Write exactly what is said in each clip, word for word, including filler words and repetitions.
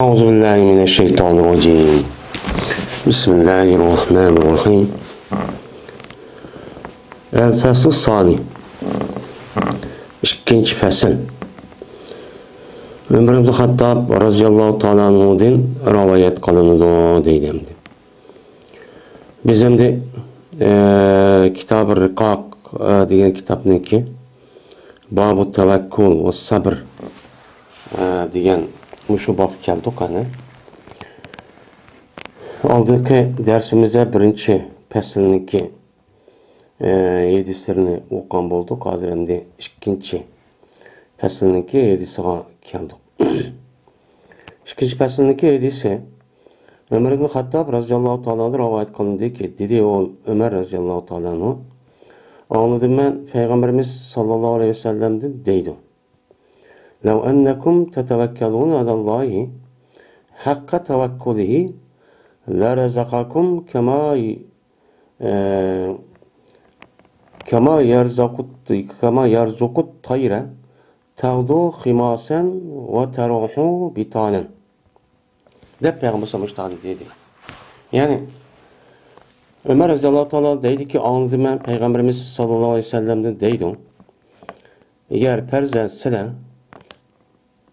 أعوذ بالله من الشيطان الرجيم. بسم الله الرحمن الرحيم. الفصل الثاني. ئىككىنچى پەسىل. ئۆمەر ئىبن خاتتاب رازىياللاھۇ تائالا ئەنھۇدىن رىۋايەت قىلىنىدۇ دەيدۇ ئەمدى. بىز ئەمدى، ئە، كىتاب رىقاق، ئە، دېگەن كىتابنىڭكى بابۇ تەۋەككۇل ۋە سەبر، ئە، دېگەن مۇشۇ بابقا كەلدۇق ئەنە. ئالدىنقى دەرسىمىزدە بىرىنچى پەسىلنىڭكى، ئە، ھەدىسلىرىنى ئوقۇغان بولدۇق. ھازىر ئەمدى ئىككىنچى پەسىلنىڭكى ھەدىسىغا كەلدۇق. ئىككىنچى پەسىلنىڭكى ھەدىسى ئۆمەر ئىبن خاتتاب رازىياللاھۇ تائالا ئەنھۇدىن رىۋايەت قىلىندىكى، دېدى ئۇ ئۆمەر رازىياللاھۇ تائالا ئەنھۇ، ئاڭلىدىم مەن پەيغەمبىرىمىز ساللاللاھۇ ئەلەيھى ۋەسەللەمدىن دەيدۇ، لو ئەننەكۇم تەتەۋەككەلۇنە ئەلەللاھى ھەققە تەۋەككۇلىھى لەرەزەقەكۇم كەما، ئە، كەما يەرزۇقۇت، كەما يەرزۇقۇت تەيرە تەغدۇ خىماسەن ۋە تەرۇھۇ بىتانەن. دەپ پەيغەمبەر ساللاللاھۇ ئەلەيھى ۋەسەللەم مۇشۇنداق دېدى. يەنى ئۆمەر رەزىياللاھۇ تائالا دەيدىكى، ئاڭلىدىم مەن پەيغەمبىرىمىز ساللاللاھۇ ئەلەيھى ۋەسەللەمدىن دەيدۇ، ئەگەر پەرزەن سىلەر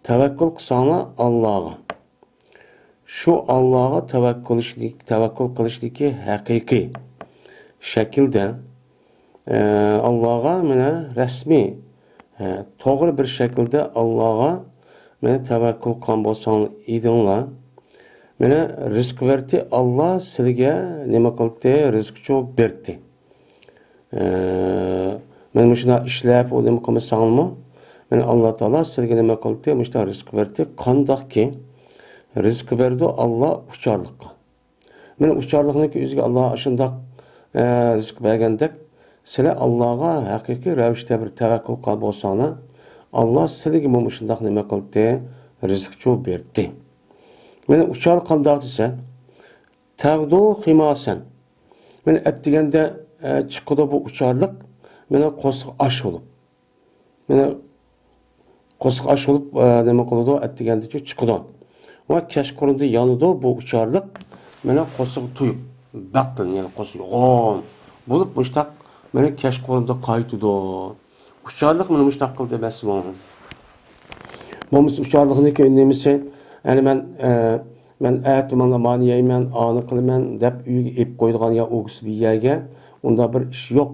تەۋەككۈل قىلساڭلار ئاللاغا، شۇ ئاللاغا تەۋەككۈل، تەۋەككۈل قىلىشتىكى ھەقىقىي شەكىلدە، ئە، ئاللاغا مانا رەسمىي، ئە، توغرا بىر شەكىلدە ئاللاغا مانا تەۋەككۈل قىلغان بولساڭلار ئىدىڭلار، مانا رىزىق بەردى ئاللا، سىلىگە نېمە قىلدى؟ رىزىقچۇ بەردى. ئە، مەن مۇشۇنداق ئىشلەپ، ئۇ نېمە قىلمىساڭمۇ، مەن ئاللا تائالا سىلىگە نېمە قىلدى؟ مۇشۇنداق رىزىق بەردى. قانداقكى رىزىق بەردى ئاللا ئۇچارلىققا. مەن ئۇچارلىقنىڭكى ئۆزىگە ئاللا شۇنداق، ئە، رىزىق بەرگەندەك، سىلەر ئاللاغا ھەقىقىي رەۋىشتە بىر تەۋەككۈل قىلغان بولساڭلار، ئاللا سىلىگىمۇ مۇشۇنداق نېمە قىلدى؟ رىزىقچۇ بەردى. مانا ئۇچار قانداق دېسە، تەغدۇ خىماسەن. مانا ئەتىگەندە، ئە، چىقىدۇ بۇ ئۇچارلىق. مانا قورسىقى ئاچ بولۇپ. مانا قورسىقى ئاچ بولۇپ، ئە، نېمە قىلىدۇ؟ ئەتىگەندىچۇ چىقىدۇ. ۋە كەچقۇرۇندا يانىدۇ بۇ ئۇچارلىق. مانا قورسىقى تويۇپ، بەتتىن، يەنى قورسىقى يوغان بولۇپ مۇشتاق، مانا كەچقۇرۇندا قايتىدۇ. ئۇچارلىق مانا مۇشتاق قىلدى ئەمەسمۇ؟ بولمىسا ئۇچارلىقنىڭكى نېمىسى، يەنى مەن، ئە، مەن ئەتە مانا مانى يەيمەن، ئانى قىلىمەن دەپ ئۆيگە ئېلىپ قويىدىغان يا ئۇ كىشى بىر يەرگە، ئۇنداق بىر ئىش يوق.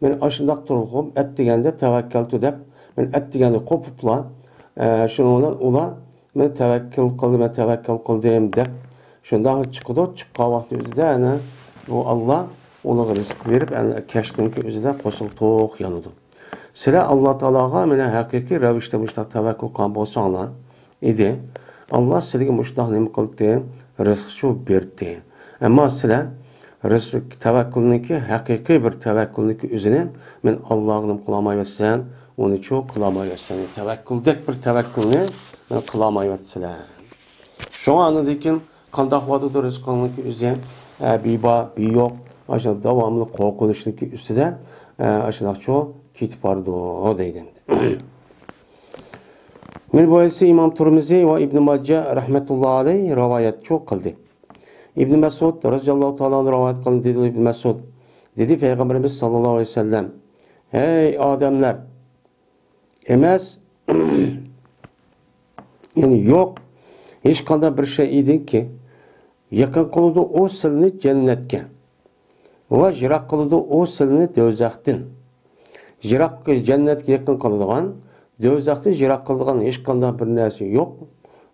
مەن ئاشۇنداق تۇرغۇم، ئەتىگەندە تەۋەككەلتۇ دەپ، مەن ئەتىگەندە قوپۇپلا، ئە، شۇنىڭ بىلەن ئۇلار، مەن تەۋەككۈل قىلدىم، مەن تەۋەككۈل قىلدىم دەپ، شۇنداق چىقىدۇ. چىققان ۋاقتى ئۆزىدە، ئەنە، بۇ ئاللا ئۇنىڭغا رىزىق بېرىپ، ئەنە، كەچتىنكى ئۆزىدە قورسىقى توق يانىدۇ. سىلەر ئاللا تائالاغا مانا ھەقىقىي رەۋىشتە مۇشۇنداق تەۋەككۈل قىلغان بولساڭلار ئىدى، ئاللا سىلەرگە مۇشۇنداق نېمە قىلدى؟ رىزىقچۇ بەردى. ئەمما سىلەر رىزىق تەۋەككۈلنىڭكى ھەقىقىي بىر تەۋەككۈلنىڭكى ئۆزىنى مەن ئاللاغا نېمە قىلالمايۋاتىسەن، ئۇنىچۇ قىلالمايۋاتىسەن. تەۋەككۈلدەك بىر تەۋەككۈلنى مەن قىلالمايۋاتىسىلەر. شۇڭا ئاندىن كېيىن قانداق بولىدۇ رىزقىڭنىڭكى ئۆزى، ئە، بىبار، بىيوق، ئاشۇ داۋاملىق قورقۇنچنىڭكى ئۈستىدە، ئە، ئاشۇنداقچۇ كېتىپ بارىدۇ دەيدۇ. مانا بۇ ھەدىسنى ئىمام تۇرمۇزى ۋە ئىبن ماجە رەھمەتۇللا ئەلەيھ رىۋايەتچۇ قىلدى. ئىبن مەسئۇد رەزىياللاھۇ تائالا ئەنھۇ رىۋايەت قىلدى، دېدى ئىبن مەسئۇد. دېدى پەيغەمبىرىمىز ساللاللاھۇ ئەلەيھى ۋەسەللەم، ھەي ئادەملەر! ئەمەس، يەنى يوق، ھېچقانداق بىر شەيئىدىنكى يېقىن قىلىدۇ ئۇ سىلىنى جەننەتكە ۋە يىراق قىلىدۇ ئۇ سىلىنى دوزاختىن. يىراق، جەننەتكە يېقىن قىلىدىغان، دوزاختىن يىراق قىلىدىغان ھېچقانداق بىر نەرسە يوق.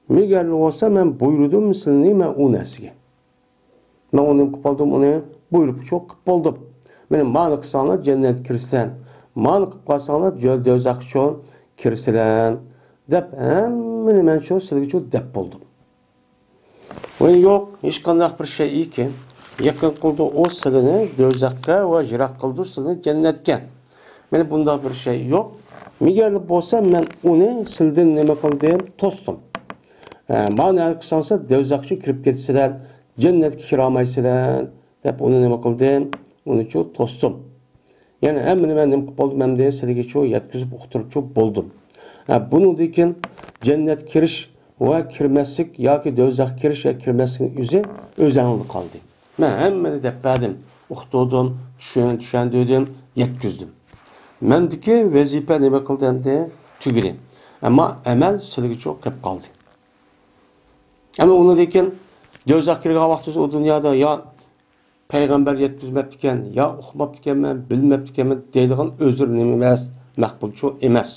مەگەر بولسا مەن بۇيرۇدۇم سىلىنى مەن ئۇ نەرسىگە. مەن ئۇنى نېمە قىلىپ قالدىم، ئۇنى بۇيرۇپچۇ قىلىپ بولدۇم. مېنى مانى قىلساڭلار جەننەتكە كىرىسىلەر، مانى قىلىپ قالساڭلار جۆ-، دوزاخقىچۇ كىرىسىلەر دەپ ھەممىنى مەنچۇ سىلىگىچۇ دەپ بولدۇم. ۋە يوق، ھېچقانداق بىر شەيئىكى يېقىن قىلدى ئۇ سىلىنى دوزاخقا ۋە يىراق قىلدى سىلىنى جەننەتكە. مانا بۇنداق بىر شەي يوق. مېگەر بولسا مەن ئۇنى سىلدىن نېمە قىلدىم؟ توستۇم. ھە، مانا نېمە قىلساڭسىلەر، دوزاخقا كىرىپ كېتىسىلەر، جەننەتكە كىرەلمەيسىلەر دەپ ئۇنى نېمە قىلدىم؟ ئۇنىچۇ توستۇم. يەنى ھەممىنى مەن نېمە قىلىپ بولدۇم؟ ئەمدى سىلىگىچۇ يەتكۈزۈپ ئۇقتۇرۇپچۇ بولدۇم. ھە، بۇنىڭدىن كېيىن جەننەتكە كىرىش ۋە كىرمەسلىك ياكى دوزاخقا كىرىش يا كىرمەسلىكنىڭ ئۆزى ئۆزەڭدە قالدى. مەن ھەممىنى دەپ بەردىم، ئۇقتۇردۇم، چۈشەن-، چۈشەندۈردۈم، يەتكۈزدۈم. مەندىكى ۋەزىپە نېمە قىلدى ئەمدى؟ تۈگىدى. ئەمما ئەمەل سىلىگىچۇ قېلىپ قالدى. ئەمما ئۇنىڭدىن كېيىن دوزاخقا كىرگەن ۋاقتىمىزدا ئۇ دۇنيادا يا پەيغەمبەر يەتكۈزمەپتىكەن، يا ئۇقماپتىكەنمەن، بىلمەپتىكەنمەن دەيدىغان ئۆزرە نېمە ئەمەس، مەقبۇلچۇ ئەمەس.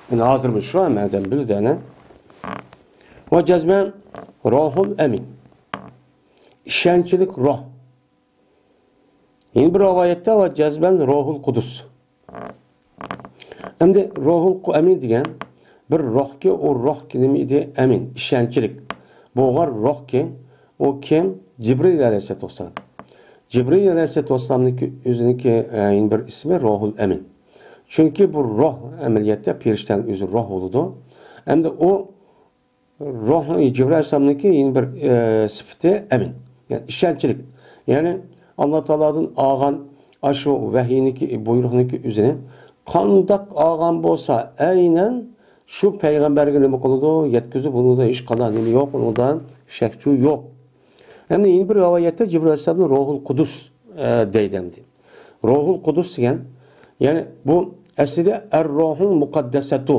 مانا ھازىرمۇ شۇ مەنىدىن بىلدىنە. ۋە جەزمەن روھۇل ئەمىن. ئىشەنچلىك روھ. يەنە بىر رىۋايەتتە ۋە جەزمەن روھۇل قۇدۇس. ئەمدى روھۇل قۇ-، ئەمىن دېگەن بىر روھكى، ئۇ روھكى نېمە ئىدى؟ ئەمىن، ئىشەنچلىك بولغان روھكى، ئۇ كىم؟ جىبرىل ئەلەيھىسسالاتۇ ۋەسسالام. جىبرىل ئەلەيھىسسالاتۇ ۋەسسالامنىڭكى ئۆزىنىڭكى، ئە، يەنە بىر ئىسمى روھۇل ئەمىن. چۈنكى بۇ روھ ئەمەلىيەتتە پەرىشتەنىڭ ئۆزى روھ بولىدۇ. ئەمدى ئۇ روھ، جىبرىل ئەلەيھىسسالامنىڭكى يەنە بىر، ئە، سۈپىتى ئەمىن. يەنى ئىشەنچلىك. يەنى ئاللا تائالادىن ئالغان ئاشۇ ۋەھىينىڭكى، بۇيرۇقنىڭكى ئۆزىنى قانداق ئالغان بولسا، ئەينەن شۇ پەيغەمبەرگە نېمە قىلىدۇ؟ يەتكۈزىدۇ. بۇنىڭدا ھېچقانداق نېمە يوق، ئۇنىڭدا شەك-شۈبھە يوق. ئەمدى يەنە بىر رىۋايەتتە جىبرىل ئەلەيھىسسالامنى روھۇل قۇدۇس، ئە، دەيدۇ ئەمدى. روھۇل قۇدۇس دېگەن، يەنى بۇ ئەسلىدە ئەر روھۇل مۇقەددەسەتۇ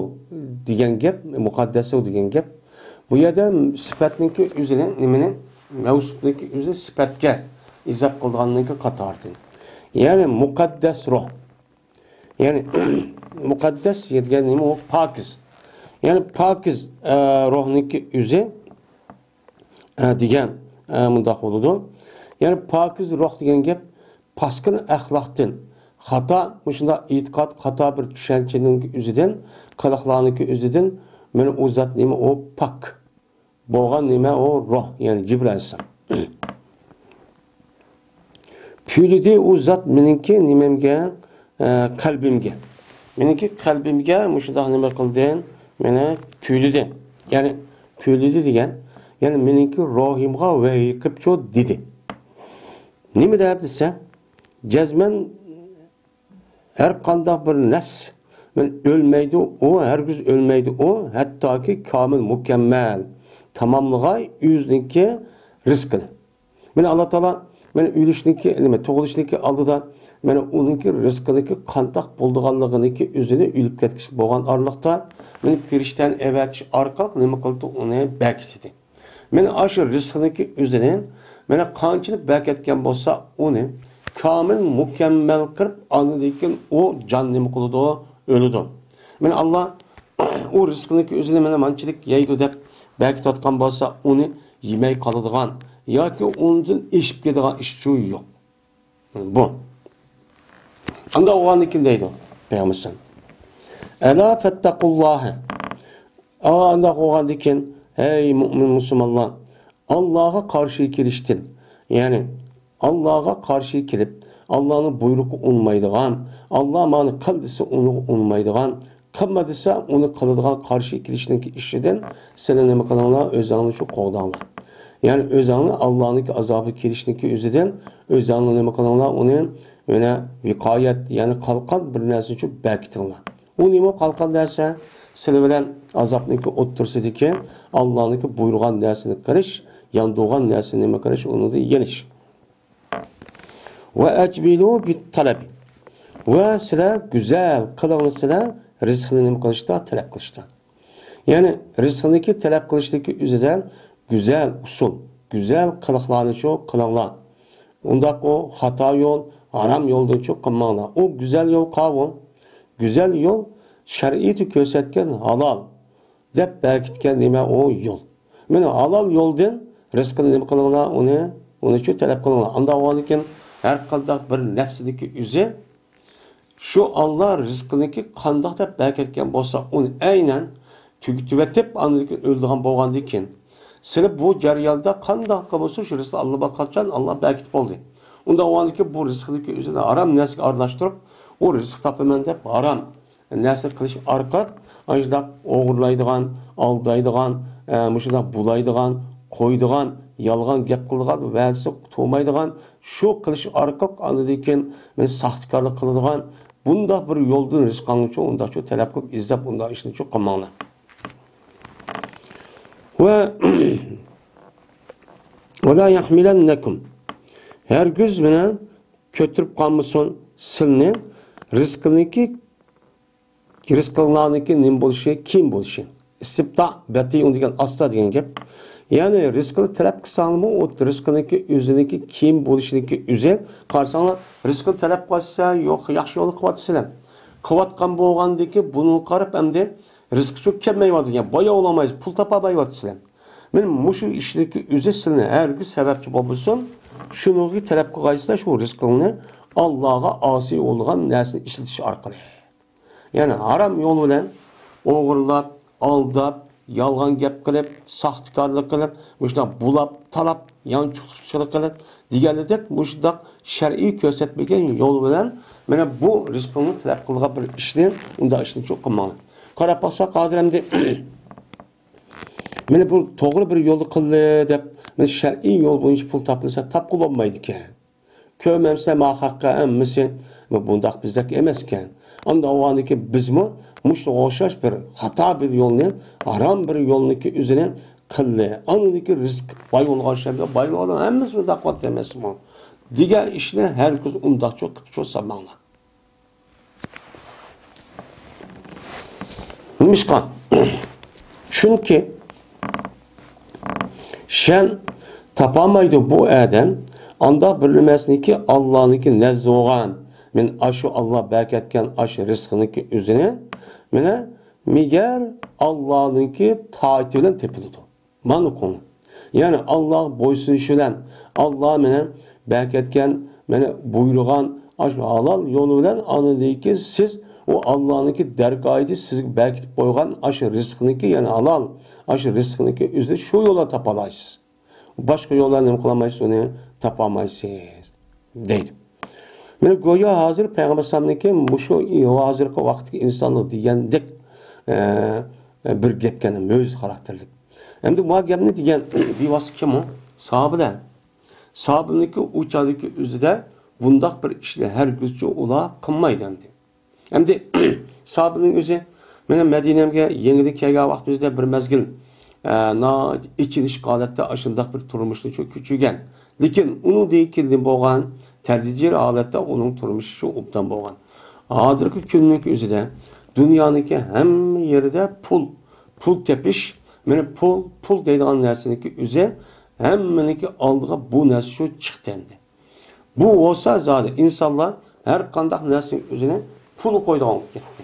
دېگەن گەپ، مۇقەددەسۇ دېگەن گەپ. بۇ يەردە سۈپەتنىڭكى ئۆزىنى، نېمىنى، مەۋسۇپنىڭكى ئۆزىنى سۈپەتكە ئىزاپ قىلىدىغاننىڭكى قاتارىدىن. يەنى مۇقەددەس روھ. يەنى مۇقەددەس دېگەن نېمە؟ ئۇ پاكىز. يەنى پاكىز، ئە، روھنىڭكى ئۆزى، ئە، دېگەن، ئە، مۇنداق بولىدۇ. يەنى پاكىز روھ دېگەن گەپ پاسكىنا ئەخلاقتىن، خاتا، مۇشۇنداق ئېتىقاد، خاتا بىر چۈشەنچىنىڭ ئۆزىدىن، قىلىقلارنىڭكى ئۆزىدىن، مانا ئۇ زات نېمە؟ ئۇ پاك بولغان نېمە؟ ئۇ روھ، يەنى جىبرىل ئەلەيھىسسالام. پۈۋلىدى ئۇ زات مېنىڭكى نېمەمگە، ئە، قەلبىمگە. مېنىڭكى قەلبىمگە مۇشۇنداق نېمە قىلدىن؟ مېنى پۈۋلىدى. يەنى پۈۋلىدى دېگەن، يەنى مېنىڭكى روھىمغا ۋەھىي قىپچۇ دېدى. نېمە دەپ دېسە، جەزمەن ھەر قانداق بىر نەپس مەن ئۆلمەيدۇ، ئۇ ھەرگىز ئۆلمەيدۇ، ئۇ ھەتتاكى كامىل، مۇكەممەل تاماملىغاي ئۆزىنىڭكى رىزقىنى. مانا ئاللا تائالا، مانا ئۆلۈشنىڭكى، نېمە، تۇغۇلۇشنىڭكى ئالدىدا، مانا ئۇنىڭكى رىزقىنىڭكى قانداق بولىدىغانلىقىنىڭكى ئۆزىنى ئۆلۈپ كەتكۈچى بولغان ئارىلىقتا، مانا پەرىشتەنى ئەۋەتىش ئارقىلىق نېمە قىلدى؟ ئۇنى بەكىتتى. مانا ئاشۇ رىزقىنىڭكى ئۆزىنى، مانا قانچىلىك بەكەتكەن بولسا، ئۇنى كامىل، مۇكەممەل قىلىپ، ئاندىن كېيىن ئۇ جان نېمە قىلىدۇ؟ ئۆلىدۇ. مانا ئاللا ئۇ رىزقىنىڭكى ئۆزىنى مانا مانچىلىك يەيدۇ دەپ بەكىتىۋاتقان بولسا، ئۇنى يېمەي قالىدىغان ياكى ئۇنىڭدىن ئېشىپ كېتىدىغان ئىشچۇ يوق. بۇ. ئانداق بولغاندىن كېيىن دەيدۇ پەيغەمبەر ئەلەيھىسسالام، «ئەلا فەتتەقۇللاھە.» ئانداق بولغاندىن كېيىن، ھەي مۇئمىن مۇسۇلمانلار، ئاللاغا قارشى كېلىشتىن، يەنى ئاللاغا قارشى كېلىپ، ئاللانىڭ بۇيرۇقى ئۇنىمايدىغان، ئاللا مانا قىل دېسە ئۇنىغا ئۇنىمايدىغان، قىلما دېسە ئۇنى قىلىدىغان قارشى كېلىشنىڭكى ئىشىدىن سىلەر نېمە قىلىڭلار؟ ئۆزۈڭلارنى شۇ قوغداڭلار. يەنى ئۆزۈڭلارنى ئاللانىڭكى ئازابى كېلىشنىڭكى ئۆزىدىن ئۆزۈڭلار نېمە قىلىڭلار؟ ئۇنى يەنە ۋىقايەت، يەنى قالقان بىر نەرسىنى شۇ بەكىتىڭلار. ئۇ نېمە قالقان نەرسە؟ سىلەر بىلەن ئازابنىڭكى ئوتتۇرىسىدىكى ئاللانىڭكى بۇيرۇغان نەرسىنى قىلىش، ياندۇرغان نەرسىنى نېمە قىلىش، ئۇنىڭدىن يېنىش. ۋە ئەجمىلۇ بىت تەلەب. ۋە سىلەر گۈزەل قىلىڭلار سىلەر رىزقىنى نېمە قىلىشتا، تەلەپ قىلىشتا. يەنى رىزقىنىڭكى تەلەپ قىلىشتىكى ئۆزىدە گۈزەل ئۇسۇل، گۈزەل قىلىقلارنى شۇ قىلىڭلار. ئۇنداق ئۇ خاتا يول، ھارام يولدىن شۇ قىلماڭلار. ئۇ گۈزەل يول قاۋۇ. گۈزەل يول شەرئىيىتى كۆرسەتكەن ھالال دەپ بەكىتكەن نېمە ئۇ يول. مانا ھالال يولدىن رىزقىنى نېمە قىلىڭلار، ئۇنى، ئۇنى شۇ تەلەپ قىلىڭلار. ئانداق بولغاندىن كېيىن ھەر قانداق بىر نەپسىدىكى ئۆزى شۇ ئاللا رىزقىنىكى قانداق دەپ بەكەتكەن بولسا، ئۇنى ئەينەن تۈگىتىۋېتىپ، ئاندىن كېيىن ئۆلىدىغان بولغاندىن كېيىن، سىلى بۇ جەرياندا قانداقلا بولسا، شۇ رىزقى ئاللىباقاچان ئاللا بەكىتىپ بولدى. ئۇنداق بولغاندىن كېيىن بۇ رىزقىنىكى ئۆزىنى ھارام نەرسىگە ئارىلاشتۇرۇپ، ئۇ رىزىق تاپىمەن دەپ ھارام نەرسە قىلىش ئارقىلىق، ئاشۇنداق ئوغرىلايدىغان، ئالدايدىغان، ئە، مۇشۇنداق بۇلايدىغان، قويىدىغان، يالغان گەپ قىلىدىغان، ۋەدىسى تۇرمايدىغان، شۇ قىلىش ئارقىلىق ئاندىن كېيىن مېنى ساختىكارلىق قىلىدىغان، بۇنداق بىر يولدىن رىزقىڭلارچۇ ئۇنداقچۇ تەلەپ قىلىپ ئىزدەپ ئۇنداق ئىشنىچۇ قىلماڭلار. ۋە ۋەلا يەھمىلەننەكۇم، ھەرگىز مانا كۆتۈرۈپ قالمىسۇن سىلنى رىزقىنىڭكى، رىزقىڭلارنىڭكى نېمە بولۇشى، كىم بولۇشى. ئىستىپتا، بەتىئۇن دېگەن ئاستا دېگەن گەپ. يەنى رىزقىنى تەلەپ قىلساڭمۇ، ئۇ رىزقىنىڭكى ئۆزىنىڭكى كىم بولۇشىنىڭكى ئۆزى. قارىساڭلار، رىزقىنى تەلەپ قىلسا، يوق، ياخشى يولنى قىلىۋاتىسىلەر. قىلىۋاتقان بولغاندىكى بۇنىڭغا قاراپ ئەمدى رىزقى چوق كەلمەيۋاتىدىكەن، باياۋلىمايسىز، پۇل تاپالمايۋاتىسىلەر. مانا مۇشۇ ئىشنىڭكى ئۆزى سىلىنى ھەرگىز سەۋەبچى بولمىسۇن، شۇنىڭغا تەلەپ قىلغايسىلەر شۇ رىزقىڭنى ئاللاغا ئاسىي بولغان نەرسىنى ئىشلىتىش ئارقىلىق. يەنى ھارام يول بىلەن ئوغرىلاپ، ئالداپ، يالغان گەپ قىلىپ، ساختىكارلىق قىلىپ، مۇشۇنداق بۇلاپ، تالاپ، يانچۇقچىلىق قىلىپ دېگەنلىدەك، مۇشۇنداق شەرئىي كۆرسەتمىگەن يول بىلەن مانا بۇ رىزقىڭنى تەلەپ قىلغان بىر ئىشنى، ئۇنداق ئىشنى چوق قىلماڭلار. قاراپ باقساق، ھازىر ئەمدى مانا بۇ توغرا بىر يولدا قىلدى دەپ، مانا شەرئىي يول بويىچە پۇل تاپىلسا تاپقىلى بولمايدىكەن. كۆرمەمسە ما ھەققە ھەممىسى بۇنداق بىزدەك ئەمەسكەن. ئانداق بولغاندىكىن بىزمۇ مۇشۇنىڭغا ئوخشاش بىر خاتا بىر يولنى، ھارام بىر يولنىكى ئۆزىنى قىلدى. ئاندىكى رىزىق باي بولغان شەمدە باي بولغان ھەممىسى بۇنداق قىلىۋاتىدۇ ئەمەسمۇ؟ دېگەن ئىشنى ھەرگىز ئۇنداقچە قىلىپ چوساماڭلار. نېمىشقا؟ چۈنكى شەن تاپالمايدۇ بۇ ئادەم ئانداق بىر نېمىسىنىكى ئاللانىڭكى نەزدى بولغان، مەن ئاشۇ ئاللا بەركەتكەن ئاشۇ رىزقىنىڭكى ئۆزىنى، مانا، مەگەر ئاللانىڭكى تائىتى بىلەن تېپىلىدۇ. مانا ئوقۇڭ. يەنى ئاللاغا بويسۇنۇش بىلەن، ئاللا مانا بەركەتكەن، مانا بۇيرۇغان ئاشۇ ھالال يولى بىلەن ئاندىن كېيىن سىز ئۇ ئاللانىڭكى دەرگاھىدا سىزگە بەركىتىپ قويغان ئاشۇ رىزقىنىڭكى، يەنى ھالال، ئاشۇ رىزقىنىڭكى ئۆزىنى شۇ يولدا تاپالايسىز. باشقا يولدا نېمە قىلالمايسىز، ئۇنى تاپالمايسىز، دەيدۇ. مانا گويا ھازىر پەيغەمبەر ئەلەيھىسسالامنىڭكى مۇشۇ ھازىرقى ۋاقىتتىكى ئىنسانلار دېگەندەك، ئە، بىر گەپكەن، مۆجىزە خاراكتېرلىك. ئەمدى ما گەپنى دېگەن بىۋاسىتە كىم ئۇ؟ ساھابىلەر. ساھابىلەرنىڭكى ئۇ چاغدىكى ئۆزىدە بۇنداق بىر ئىشنى ھەرگىزچە ئۇلار قىلمايدۇ ئەمدى. ئەمدى ساھابىنىڭ ئۆزى، مانا مەدىنەمگە يېڭىدىن كەلگەن ۋاقتىمىزدا بىر مەزگىل، ئە، ناھايىتى ئېچىنىشلىق ھالەتتە ئاشۇنداق بىر تۇرمۇشنى شۇ كۆچۈرگەن. لېكىن ئۇنىڭدىن كېيىن بولغان تەدرىجىي ھالەتتە ئۇنىڭ تۇرمۇشى شۇ ئوبدان بولغان. ھازىرقى كۈننىڭكى ئۆزىدە دۇنيانىڭكى ھەممە يېرىدە پۇل، پۇل تېپىش، مانا پۇل، پۇل دەيدىغان نەرسىنىڭكى ئۆزى ھەممىنىڭكى ئالدىغا بۇ نەرسە شۇ چىقتى ئەمدى. بۇ بولسا زادى ئىنسانلار ھەر قانداق نەرسىنىڭ ئۆزىنى پۇلغا قويىدىغان بولۇپ كەتتى.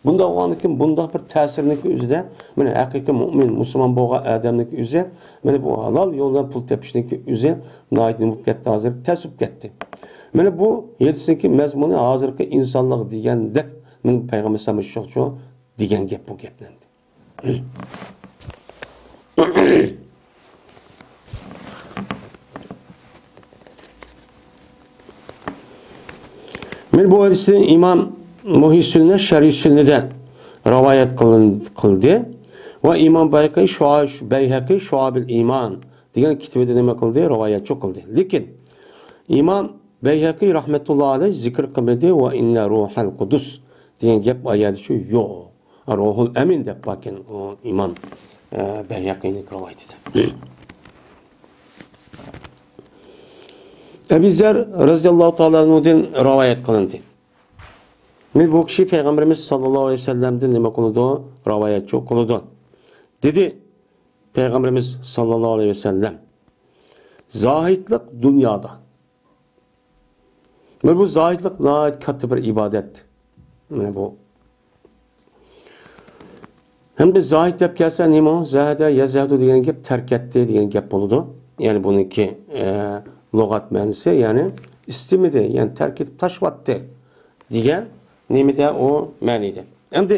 بۇنداق بولغاندىكىن بۇنداق بىر تەسىرنىڭكى ئۆزىدە مانا ھەقىقىي مۇئمىن، مۇسۇلمان بولغان ئادەمنىڭكى ئۆزى مانا بۇ ھالال يول بىلەن پۇل تېپىشنىڭكى ئۆزى ناھايىتى نېمە بولۇپ كەتتى، ھازىر تەس بولۇپ كەتتى. مانا بۇ ھەدىسنىڭكى مەزمۇنى ھازىرقى ئىنسانلار دېگەندەك مانا پەيغەمبەر سەللەللاھۇ ئەلەيھى ۋەسەللەم شۇ دېگەن گەپ بۇ گەپنى. مانا بۇ ھەدىسنى ئىمام مۇھيىسسۇننە شەرھى سۈننىدە رىۋايەت قىلىن-، قىلدى ۋە ئىمام بەيھەقى شۇئا-، بەيھەقى شۇئابىل ئىمان دېگەن كىتابىدا نېمە قىلدى؟ رىۋايەتچۇ قىلدى. لېكىن ئىمام بەيھەقى رەھمەتۇللا ئەلەيھ زىكىر قىلمىدى ۋە ئىننە روھەل قۇدۇس دېگەن گەپ ئايەتچۇ يوق. روھۇل ئەمىن دەپ باركەن ئۇ ئىمام، ئە، بەيھەقىنىڭ رىۋايىتىدە. ئەبى زەر رەزىياللاھۇ تائالا ئەنھۇدىن رىۋايەت قىلىندى. مانا بۇ كىشى پەيغەمبىرىمىز ساللاللاھۇ ئەلەيھى ۋەسەللەمدىن نېمە قىلىدۇ؟ رىۋايەتچۇ قىلىدۇ. دېدى پەيغەمبىرىمىز ساللاللاھۇ ئەلەيھى ۋەسەللەم، زاھىدلىق دۇنيادا. مانا بۇ زاھىدلىق ناھايىتى كاتتا بىر ئىبادەت. مانا بۇ. ھەم بىز زاھىد دەپ كەلسە نېمە؟ زەھەدە يەزھەدۇ دېگەن گەپ تەرك ئەتتى دېگەن گەپ بولىدۇ. يەنى بۇنىڭكى، ئە، لۇغەت مەنىسى، يەنى ئىستىمىدى، يەنى تەرك ئېتىپ تاشلىۋەتتى دېگەن نېمىدە ئۇ مەنىدە. ئەمدى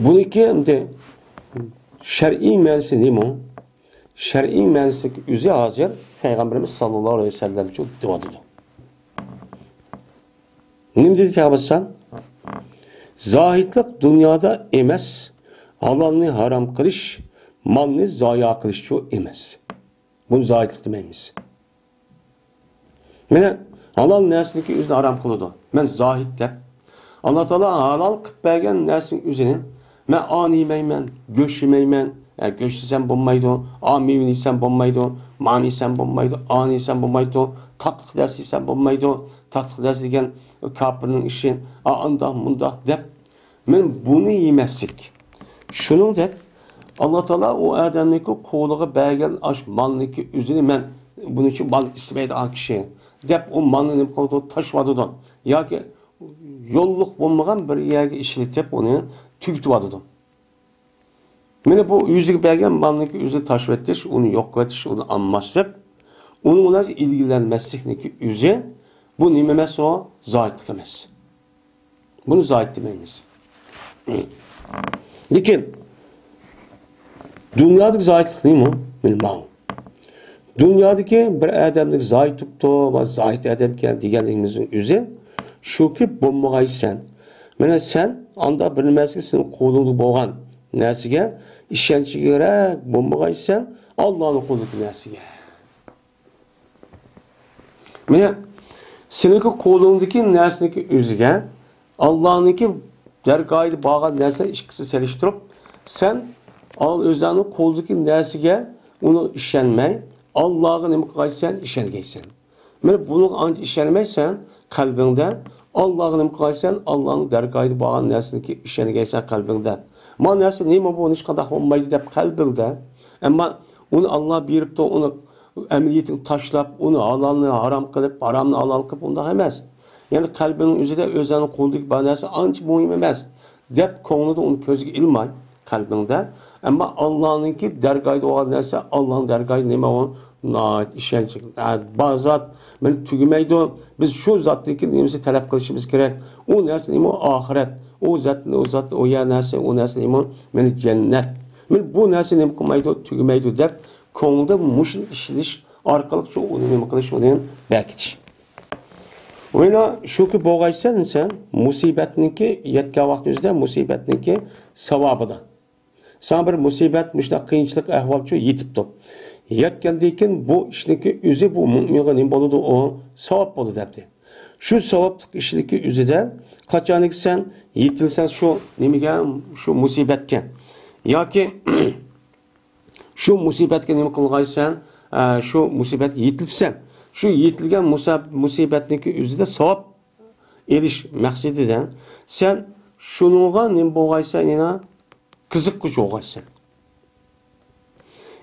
بۇنىڭكى ئەمدى شەرئىي مەنىسى نېمە؟ شەرئىي مەنىسىدىكى ئۆزى ھازىر پەيغەمبىرىمىز ساللاللاھۇ ئەلەيھى ۋەسەللەمچۇ دېۋاتىدۇ. نېمە دېدى پەيغەمبەر ئەلەيھىسسالام؟ زاھىدلىق دۇنيادا ئەمەس، ھالالنى ھارام قىلىش، مالنى زايا قىلىشچۇ ئەمەس. بۇنى زاھىدلىق دېمەيمىز. مانا ھالال نەرسىنىڭكى ئۆزىنى ھارام قىلىدۇ. مەن زاھىد دەپ. ئاللا تائالا ھالال قىلىپ بەرگەن نەرسىنىڭ ئۆزىنى مەن ئانى يېمەيمەن، گۆش يېمەيمەن. ھە، گۆش يېسەم بولمايدۇ، ئا، مېۋىنى يېسەم بولمايدۇ، مانى يېسەم بولمايدۇ، ئانى يېسەم بولمايدۇ، تاتلىق نەرسە يېسەم بولمايدۇ، تاتلىق نەرسە دېگەن كاپىرنىڭ ئىشى، ئا، ئانداق، مۇنداق دەپ، مەن بۇنى يېمەسلىك. شۇنىڭدەك، ئاللا تائالا ئۇ ئادەمنىڭكى قولىغا بەرگەن ئاش مالنىڭكى ئۆزىنى مەن، بۇنىڭ ئۈچۈن مال ئىستىمەيدىغان كىشى دەپ، ئۇ مالنى نېمە قىلىدۇ؟ تاشلىۋاتىدۇ. ياكى يوللۇق بولمىغان بىر يەرگە ئىشلىتىپ، ئۇنى تۈگىتىۋاتىدۇ. مانا بۇ ئۆزىگە بەرگەن مالنىڭكى ئۆزىنى تاشلىۋېتىش، ئۇنى يوق قىلىۋېتىش، ئۇنى ئالماسلىق، ئۇنىڭ بىلەن ئىلگىرىلەنمەسلىكنىڭكى ئۆزى، بۇ نېمە ئەمەس؟ ئۇ زاھىتلىق ئەمەس. بۇنى زاھىت دېمەيمىز. لېكىن دۇنيادىكى زاھىتلىق نېمە؟ مانا ماۋۇ. دۇنيادىكى بىر ئادەمنى زاھىت تۇپتۇ ۋە زاھىت ئادەمكەن دېگەنلىكىمىزنىڭ ئۆزى شۇكى، بولمىغايسەن. مانا سەن ئاندا بىر نېمەسىگە سېنىڭ قولۇڭدا بولغان نەرسىگە ئىشەنچىگە كېرەك، بولمىغايسەن ئاللانىڭ قولىدىكى نەرسىگە. مانا سېنىڭكى قولۇڭدىكى نەرسىنىڭكى ئۆزىگە، ئاللانىڭكى دەرگاھىدا بارغان نەرسىلەر ئىككىسىنى سېلىشتۇرۇپ، سەن ئال-، ئۆزلەرنىڭ قولىدىكى نەرسىگە، ئۇنىڭغا ئىشەنمەي، ئاللاغا نېمە قىلغايسەن؟ ئىشەنگەيسەن. مانا بۇنىڭغا ئانچە ئىشەنمەيسەن قەلبىڭدە، ئاللاغا نېمە قىلغايسەن؟ ئاللانىڭ دەرگاھىدا بارغان نەرسىنىڭكى ئىشەنگەيسەن قەلبىڭدە. ما نەرسە نېمە بۇ؟ ھېچقانداق بولمايدۇ دەپ قەلبىڭدە. ئەمما ئۇنى ئاللا بېرىپتۇ، ئۇنى ئەمەلىيىتىنى تاشلاپ، ئۇنى ھالالنى ھارام قىلىپ، ھارامنى ھالال قىلىپ، ئۇنداق ئەمەس. يەنى قەلبىنىڭ ئۆزىدە ئۆزلەرنىڭ قولىدىكى بار نەرسە ئانچە مۇھىم ئەمەس دەپ، كۆڭلىدە ئۇنى كۆزگە ئىلماي قەلبىڭدە. ئەمما ئاللانىڭكى دەرگاھىدا بولغان نەرسە، ئاللانىڭ دەرگاھىدا نېمە ئۇ؟ ناھايىتى ئىشەنچلىك، ھە، بار زات، مانا تۈگىمەيدۇ. بىز شۇ زاتنىڭكى نېمىسى تەلەپ قىلىشىمىز كېرەك. ئۇ نەرسە نېمە؟ ئۇ ئاخىرەت. ئۇ زات، ئۇ زات، ئۇ يەر نەرسە، ئۇ نەرسە نېمە؟ مانا جەننەت. مانا بۇ نەرسە نېمە قىلمايدۇ؟ تۈگىمەيدۇ دەپ، كۆڭلىدە مۇشۇنى ئىشىنىش ئارقىلىق شۇ ئۇنى نېمە قىلىش، ئۇنى بەكىتىش. مانا شۇكى بولغايسەن سەن مۇسىبەتنىڭكى يەتكەن ۋاقتىمىزدا مۇسىبەتنىڭكى ساۋابىدا. ساڭا بىر مۇسىبەت، مۇشۇنداق قىيىنچىلىق ئەھۋالچۇ يېتىپتۇ. يەتكەندىن كېيىن بۇ ئىشنىڭكى ئۆزى بۇ مۇئمىنغا نېمە بولىدۇ؟ ئۇ ساۋاب بولىدۇ دەپتۇ. شۇ ساۋابلىق ئىشنىڭكى ئۆزىدە قاچانكى سەن يېتىلسەن شۇ نېمىگە، شۇ مۇسىبەتكە ياكى شۇ مۇسىبەتكە نېمە قىلغايسەن؟ ئە، شۇ مۇسىبەتكە يېتىلىپسەن. شۇ يېتىلگەن مۇسا-، مۇسىبەتنىڭكى ئۆزىدە ساۋاب ئېلىش مەقسىتىدە سەن شۇنىڭغا نېمە بولغايسەن، يەنە قىزىققۇچى بولغايسەن.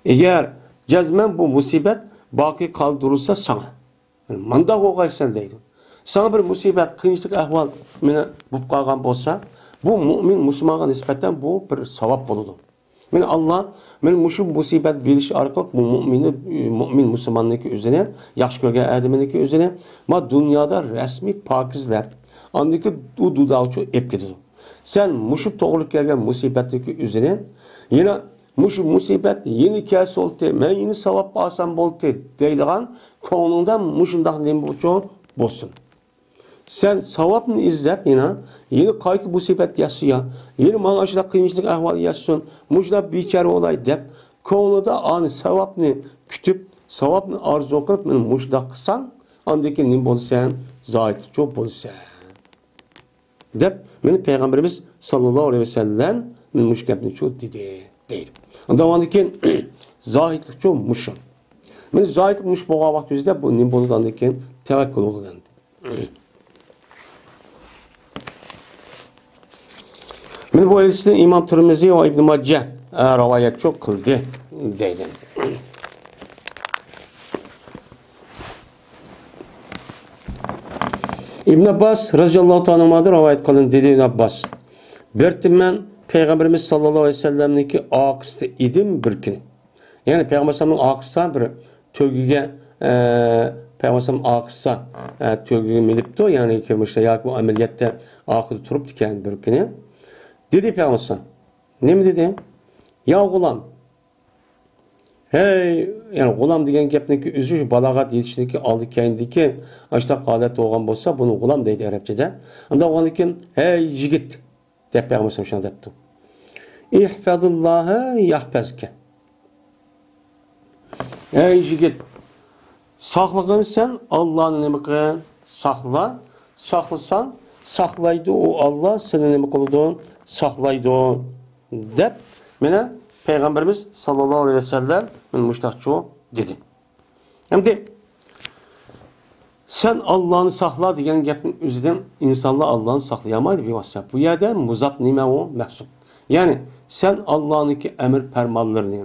ئەگەر جەزمەن بۇ مۇسىبەت باقىي قالدۇرۇلسا ساڭا، مانداق بولغايسەن دەيدۇ. ساڭا بىر مۇسىبەت، قىيىنچىلىق ئەھۋال مانا بولۇپ قالغان بولسا، بۇ مۇئمىن مۇسۇلمانغا نىسبەتەن بۇ بىر ساۋاب بولىدۇ. مانا ئاللا، مانا مۇشۇ مۇسىبەت بېرىش ئارقىلىق بۇ مۇئمىننى، مۇئمىن مۇسۇلماننىڭكى ئۆزىنى، ياخشى كۆرگەن ئادىمىنىڭكى ئۆزىنى، ما دۇنيادا رەسمىي پاكىزلەپ، ئاندىن كېيىن ئۇ دۇنياغا ئېلىپ كېتىدۇ. سەن مۇشۇ توغرا كەلگەن مۇسىبەتنىڭكى ئۆزىنى، يەنە مۇشۇ مۇسىبەت يەنە كەلسە بولدى، مەن يەنە ساۋاب ئالسام بولدى دەيدىغان كۆڭلۈڭدە مۇشۇنداق نېمە بولسۇن. سەن ساۋابنى ئىزدەپ يەنە، يەنە قايتا مۇسىبەت يەتسۇن يا، يەنە ماڭا ئاشۇنداق قىيىنچىلىق ئەھۋال يەتسۇن، مۇشۇنداق بىچارە بولاي دەپ، كۆڭلىدە ئانى ساۋابنى كۈتۈپ، ساۋابنى ئارزۇ قىلىپ، مانا مۇشۇنداق قىلساڭ، ئاندىن كېيىن نېمە بولىسەن؟ زاھىتلىقچۇ بولىسەن. دەپ، مانا پەيغەمبىرىمىز ساللاللاھۇ ئەلەيھى ۋەسەللەم مانا مۇشۇ گەپنىچۇ دېدى، دەيدۇ. ئاندىن كېيىن زاھىتلىقچۇ مۇشۇ. مانا زاھىتلىق مۇشۇ بولغان ۋاقتىمىزدا بۇ نېمە بولىدۇ؟ ئاندىن كېيىن تەۋەككۈل بولىدۇ ئەمدى. مانا بۇ ھەدىسنى ئىمام تىرمىزى ۋە ئىبن ماجە، ئە، رىۋايەتچۇ قىلدى، دەيدۇ. ئىبن ئابباس رازىياللاھۇ تائالا ئەنھۇمادىن رىۋايەت قىلىندى، دېدى ئىبن ئابباس، بىر قېتىم مەن پەيغەمبىرىمىز ساللاللاھۇ ئەلەيھى ۋەسەللەمنىڭكى ئارقىسىدا ئىدىم بىر كۈنى. يەنى پەيغەمبەر ئەلەيھىسسالامنىڭ ئارقىسىدا بىر تۆگىگە، ئە، پەيغەمبەر ئەلەيھىسسالام ئارقىسىدا، ئە، تۆگىگە مېلىپتۇ، يەنى كىرمىشتە ياكى بۇ ئەمەلىيەتتە ئارقىدا تۇرۇپتىكەن بىر كۈنى. دېدى پەيغەمبەر ئەلەيھىسسالام. نېمە دېدى؟ يا غۇلام. ھەي، يەنى غۇلام دېگەن گەپنىڭكى ئۆزى شۇ بالاغەت يېتىشنىڭكى ئالدى كەينىدىكى ئاشۇنداق ھالەت بولغان بولسا، بۇنى غۇلام دەيدۇ ئەرەبچىدە. ئۇنداق بولغاندىن كېيىن، ھەي يىگىت، دەپ پەيغەمبەر شۇنداق دەپتۇ. ئىھفەزىللاھە يەھفەزكە. ئەي يىگىت، ساقلىغىن سەن ئاللانى نېمە قىل؟ ساقلا. ساقلىساڭ، ساقلايدۇ ئۇ ئاللا، سېنى نېمە قىلىدۇ؟ ساقلايدۇ. دەپ، مانا پەيغەمبىرىمىز ساللاللاھۇ ئەلەيھى ۋەسەللەم مانا مۇشۇنداقچۇ دېدى. ئەمدى سەن ئاللانى ساقلا دېگەن گەپنىڭ ئۆزىدىن ئىنسانلار ئاللانى ساقلىيالمايدۇ بىۋاسىتە. بۇ يەردە مۇزاپ نېمە ئۇ؟ مەھسۇپ. يەنى سەن ئاللانىڭكى ئەمر پەرمانلىرىنى،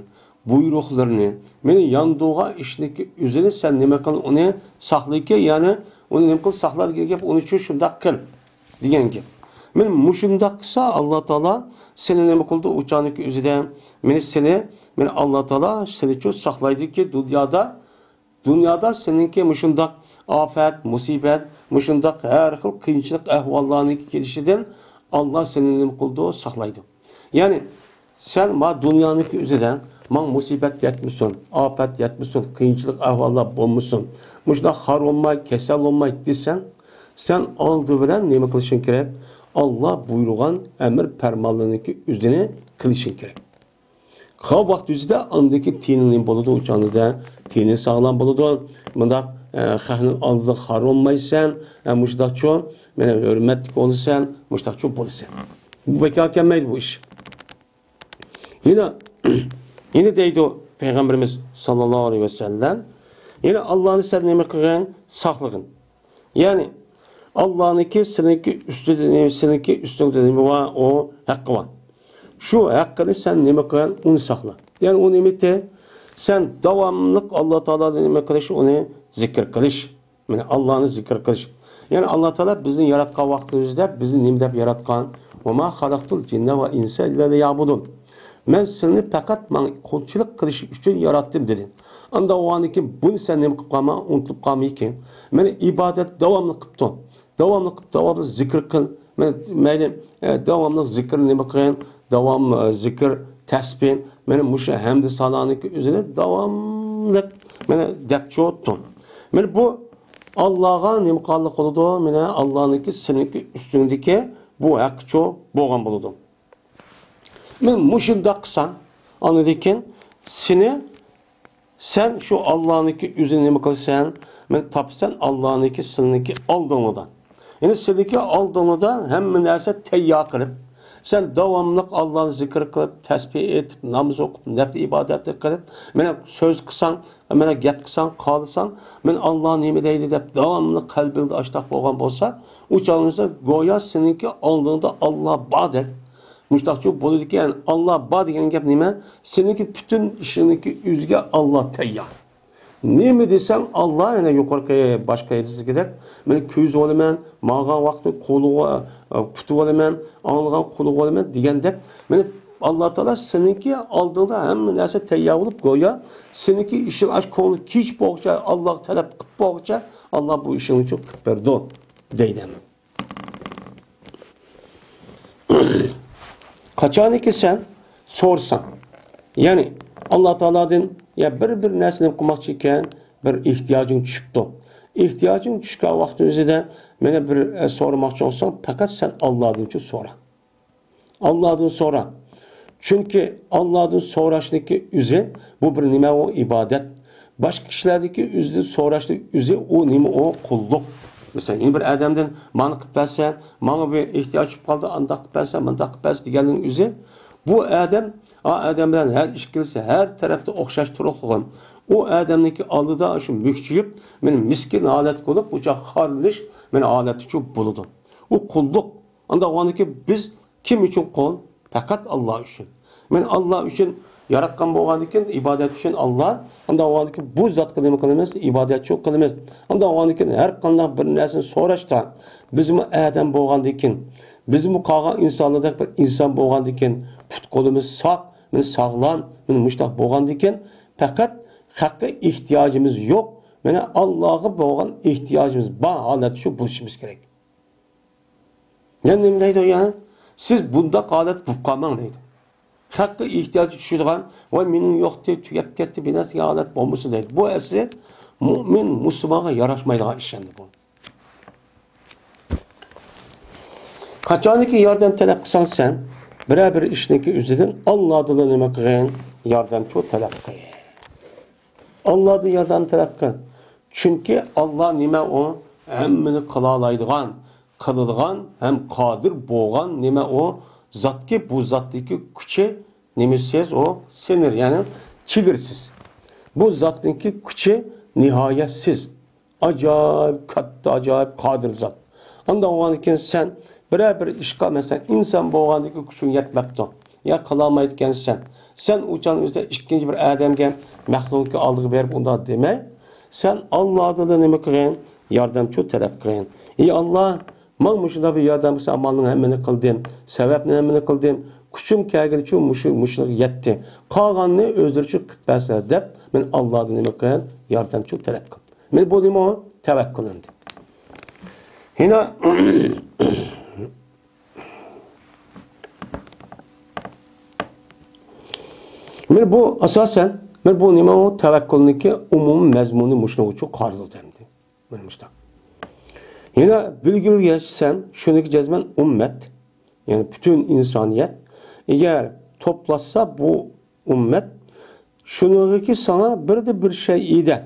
بۇيرۇقلىرىنى، مانا ياندۇرغان ئىشنىڭكى ئۆزىنى سەن نېمە قىل، ئۇنى ساقلىكى، يەنى ئۇنى نېمە قىل، ساقلا دېگەن گەپ، ئۇنى شۇ شۇنداق قىل دېگەن گەپ. مانا مۇشۇنداق قىلسا، ئاللا تائالا سېنى نېمە قىلىدۇ؟ ئۇ چاغنىڭكى ئۆزىدە مانا سېنى، مانا ئاللا تائالا سېنىچۇ ساقلايدۇكى دۇنيادا، دۇنيادا سېنىڭكى مۇشۇنداق ئاپەت، مۇسىبەت، مۇشۇنداق ھەر خىل قىيىنچىلىق ئەھۋاللارنىڭكى كېلىشىدىن ئاللا سېنى نېمە قىلىدۇ؟ ساقلايدۇ. يەنى سەن ما دۇنيانىڭكى ئۆزىدە ماڭا مۇسىبەت يەتمىسۇن، ئاپەت يەتمىسۇن، قىيىنچىلىق ئەھۋاللار بولمىسۇن، مۇشۇنداق خار بولماي، كېسەل بولماي دېسەڭ، سەن ئالدى بىلەن نېمە قىلىشىڭ كېرەك؟ ئاللا بۇيرۇغان ئەمر پەرمانلىرىنىڭكى ئۆزىنى قىلىشىڭ كېرەك. قالغان ۋاقىت ئۆزىدە ئاندىكى تېنىڭ نېمە بولىدۇ؟ ئۇ چاغدا تېنىڭ ساغلام بولىدۇ. مۇنداق، ئە، خەقنىڭ ئالدىدا خار بولمايسەن. ئە، مۇشۇنداقچۇ، مانا ھۆرمەتلىك بولىسەن، مۇشۇنداقچۇ بولىسەن. بۇ بىكار كەلمەيدۇ بۇ ئىش. يەنە، يەنە دەيدۇ پەيغەمبىرىمىز ساللاللاھۇ ئەلەيھى ۋەسەللەم، يەنە ئاللانى سەن نېمە قىلغىن؟ ساقلىغىن. يەنى ئاللانىڭكى سېنىڭكى ئۈستىدە، سېنىڭكى ئۈستۈڭدە نېمە بار؟ ئۇ ھەققى بار. شۇ ھەققىنى سەن نېمە قىلغىن؟ ئۇنى ساقلا. يەنى ئۇ نېمىتى؟ سەن داۋاملىق ئاللا تائالانى نېمە قىلىش؟ ئۇنى زىكىر قىلىش. مانا ئاللانى زىكىر قىلىش. يەنى ئاللا تائالا بىزنى ياراتقان ۋاقتىمىزدا بىزنى نېمە دەپ ياراتقان؟ «ۋەما خەلەقتۇل جىننە ۋە ئىنسە ئىللا لىيەبۇدۇن.» مەن سېنى پەقەت ماڭا قۇلچىلىق قىلىش ئۈچۈن ياراتتىم، دېدى. ئاندا ئۇنىڭدىن كېيىن بۇنى سەن نېمە قىلىپ قالما، ئۇنتۇلۇپ قالمىغىن. مانا ئىبادەت داۋاملىق قىپتۇ. داۋاملىق قىپ، داۋاملىق زىكىر قىل. مانا مەيلى، ئە، داۋاملىق زىكىر نېمە قىلغىن؟ داۋام، ئە، زىكىر، تەسبىھ. مانا مۇشۇ ھەمدۇ سانانىڭكى ئۆزىنى داۋاملىق مانا دەپ چوتتۇن. مانا بۇ ئاللاغا نېمە قىلغانلىق بولىدۇ؟ مانا ئاللانىڭكى سېنىڭكى ئۈستۈڭدىكى بۇ ھەققىچۇ بولغان بولىدۇ. مانا مۇشۇنداق قىلساڭ، ئاندىن كېيىن سېنى، سەن شۇ ئاللانىڭكى ئۆزىنى نېمە قىلىسەن؟ مانا تاپىسەن ئاللانىڭكى سېنىڭكى ئالدىڭدا. يەنى سېنىڭكى ئالدىڭدا ھەممە نەرسە تەييار قىلىپ، سەن داۋاملىق ئاللانى زىكىر قىلىپ، تەسبىھ ئېيتىپ، ناماز ئوقۇپ، نەپلى ئىبادەتنى قىلىپ، مانا سۆز قىلساڭ، مانا گەپ قىلساڭ، قالساڭ، مانا ئاللا نېمە دەيدۇ دەپ داۋاملىق قەلبىڭدە ئاشتاق بولغان بولسا، ئۇ چاغدا گويا سېنىڭكى ئالدىڭدا ئاللا باردەك. مۇشتاقچۇ بولىدىكەن، ئاللا بار دېگەن گەپ نېمە؟ سېنىڭكى پۈتۈن ئىشىڭنىڭكى ئۆزىگە ئاللا تەييار. نېمە دېسەڭ ئاللا، يەنە يۇقىرىقى باشقا ھەدىستىكىدەك، مەن كۆزى بولىمەن، ماڭغان ۋاقتىنى قولىغا، پۇتى بولىمەن، ئاڭلىغان قۇلىقى بولىمەن دېگەندەك، مانا ئاللا تائالا سېنىڭكى ئالدىڭدا ھەممە نەرسە تەييار بولۇپ، گويا سېنىڭكى ئىشىڭ ئاشۇ كۆڭلۈڭ كېچىپ بولغۇچە، ئاللاغا تەلەپ قىلىپ بولغۇچە، ئاللا بۇ ئىشىڭنى قىلىپ بېرىدۇ دەيدۇ. قاچانكى سەن سورىساڭ، يەنى ئاللا تائالادىن يا بىر، بىر نەرسىنى قىلماقچى ئىكەن، بىر ئېھتىياجىڭ چۈشۈپتۇ. ئېھتىياجىڭ چۈشكەن ۋاقىتنىڭ ئۆزىدە مانا بىر، ئە، سورىماقچى بولساڭ، پەقەت سەن ئاللادىنچۇ سورا. ئاللادىن سورا. چۈنكى ئاللادىن سوراشنىڭكى ئۆزى بۇ بىر نېمە؟ ئۇ ئىبادەت. باشقا كىشىلەردىكى ئۆزىدىن سوراشنىڭ ئۆزى ئۇ نېمە؟ ئۇ قۇللۇق. مەسىلەن، يەنە بىر ئادەمدىن مانا قىلىپ بەرسە، ماڭا بىر ئېھتىياج چۈشۈپ قالدى، ئانداق قىلىپ بەرسە، مانداق قىلىپ بەرسە دېگەننىڭ ئۆزى، بۇ ئادەم، ئا ئادەم بىلەن ھەر ئىككىلىسى ھەر تەرەپتە ئوخشاش تۇرۇقلۇغان. ئۇ ئادەمنىڭكى ئالدىدا شۇ مۈكچىيىپ، مانا مىسكىن ھالەتتە بولۇپ، ئۇچا خارلىنىش، مانا ھالەتتىچۇ بولىدۇ. ئۇ قۇللۇق. ئانداق بولغاندىكىن بىز كىم ئۈچۈن قۇل؟ پەقەت ئاللا ئۈچۈن. مانا ئاللا ئۈچۈن ياراتقان بولغاندىكىن، ئىبادەت ئۈچۈن ئاللا. ئانداق بولغاندىكىن بۇ زاتقا نېمە قىلىمىز؟ ئىبادەتچۇ قىلىمىز. ئانداق بولغاندىكىن ھەر قانداق بىر نەرسىنى سوراشتا، بىزمۇ ئادەم بولغاندىكىن، بىزمۇ قالغان ئىنسانلاردەك بىر ئىنسان بولغاندىكىن، پۇت قولىمىز ساق، مانا ساغلام، مانا مۇشتاق بولغاندىكىن، پەقەت خەققە ئېھتىياجىمىز يوق، مانا ئاللاغا بولغان ئېھتىياجىمىز بار ھالەتتە شۇ بولۇشىمىز كېرەك. يەنە نېمە دەيدۇ يا؟ سىز بۇنداق ھالەت بولۇپ قالماڭ دەيدۇ. خەققە ئېھتىياجى چۈشىدىغان، ۋاي مېنىڭ يوقتى، تۈگەپ كەتتى، بىنەرسە دېگەن ھالەت بولمىسۇن دەيدۇ. بۇ ئەسلى مۇئمىن، مۇسۇلمانغا ياراشمايدىغان ئىش ئەمدى بۇ. قاچانكى ياردەم تەلەپ قىلساڭ سەن، بىرەر بىر ئىشنىڭكى ئۆزىدىن ئاللادىنلا نېمە قىلغىن؟ ياردەمچۇ تەلەپ قىل. ئاللادىن ياردەم تەلەپ قىل. چۈنكى ئاللا نېمە ئۇ؟ ھەممىنى قىلالايدىغان، قىلىدىغان ھەم قادىر بولغان نېمە ئۇ؟ زاتكى، بۇ زاتنىڭكى كۈچى نېمىسىز، ئۇ سېنىر، يەنى چېگرىسىز. بۇ زاتنىڭكى كۈچى نىھايەتسىز. ئاجايىپ كاتتا، ئاجايىپ قادىر زات. ئانداق بولغاندىكىن سەن بىرەر بىر ئىشقا، مەسىلەن، ئىنسان بولغاندىكىن كۈچۈڭ يەتمەپتۇ. يا قىلالمايدىكەنسەن. سەن ئۇ چاغنىڭ ئۆزىدە ئىككىنچى بىر ئادەمگە، مەخلۇقنىڭكى ئالدىغا بېرىپ ئۇنداق دېمەي، سەن ئاللادىنلا نېمە قىلغىن؟ ياردەمچۇ تەلەپ قىلغىن. ئەي ئاللا، ماڭا مۇشۇنداق بىر ياردەم قىلسا، ئامالنىڭ ھەممىنى قىلدىم، سەۋەبنى ھەممىنى قىلدىم، كۈچۈم كەلگىنىچە مۇشۇ، مۇشۇنىڭغا يەتتى. قالغاننى ئۆزلىرىچە قىلىپ بەرسىلەر دەپ، مەن ئاللادىن نېمە قىلغىن؟ ياردەمچۇ تەلەپ قىلدىم. مانا بۇ نېمە ئۇ؟ تەۋەككۈل ئەمدى. ھېنا، مانا بۇ ئاساسەن، مانا بۇ نېمە ئۇ؟ تەۋەككۈلنىڭكى ئومۇمىي مەزمۇنى مۇشۇنىڭغىچۇ قارىلىدۇ ئەمدى. مانا مۇشۇنداق. ھېنا بىلگىلى يەتسەن، شۇنىڭكى جەزمەن ئۈممەت، يەنى پۈتۈن ئىنسانىيەت، ئەگەر توپلاشسا بۇ ئۈممەت، شۇنىڭغىكى ساڭا بىردە بىر شەيئىدە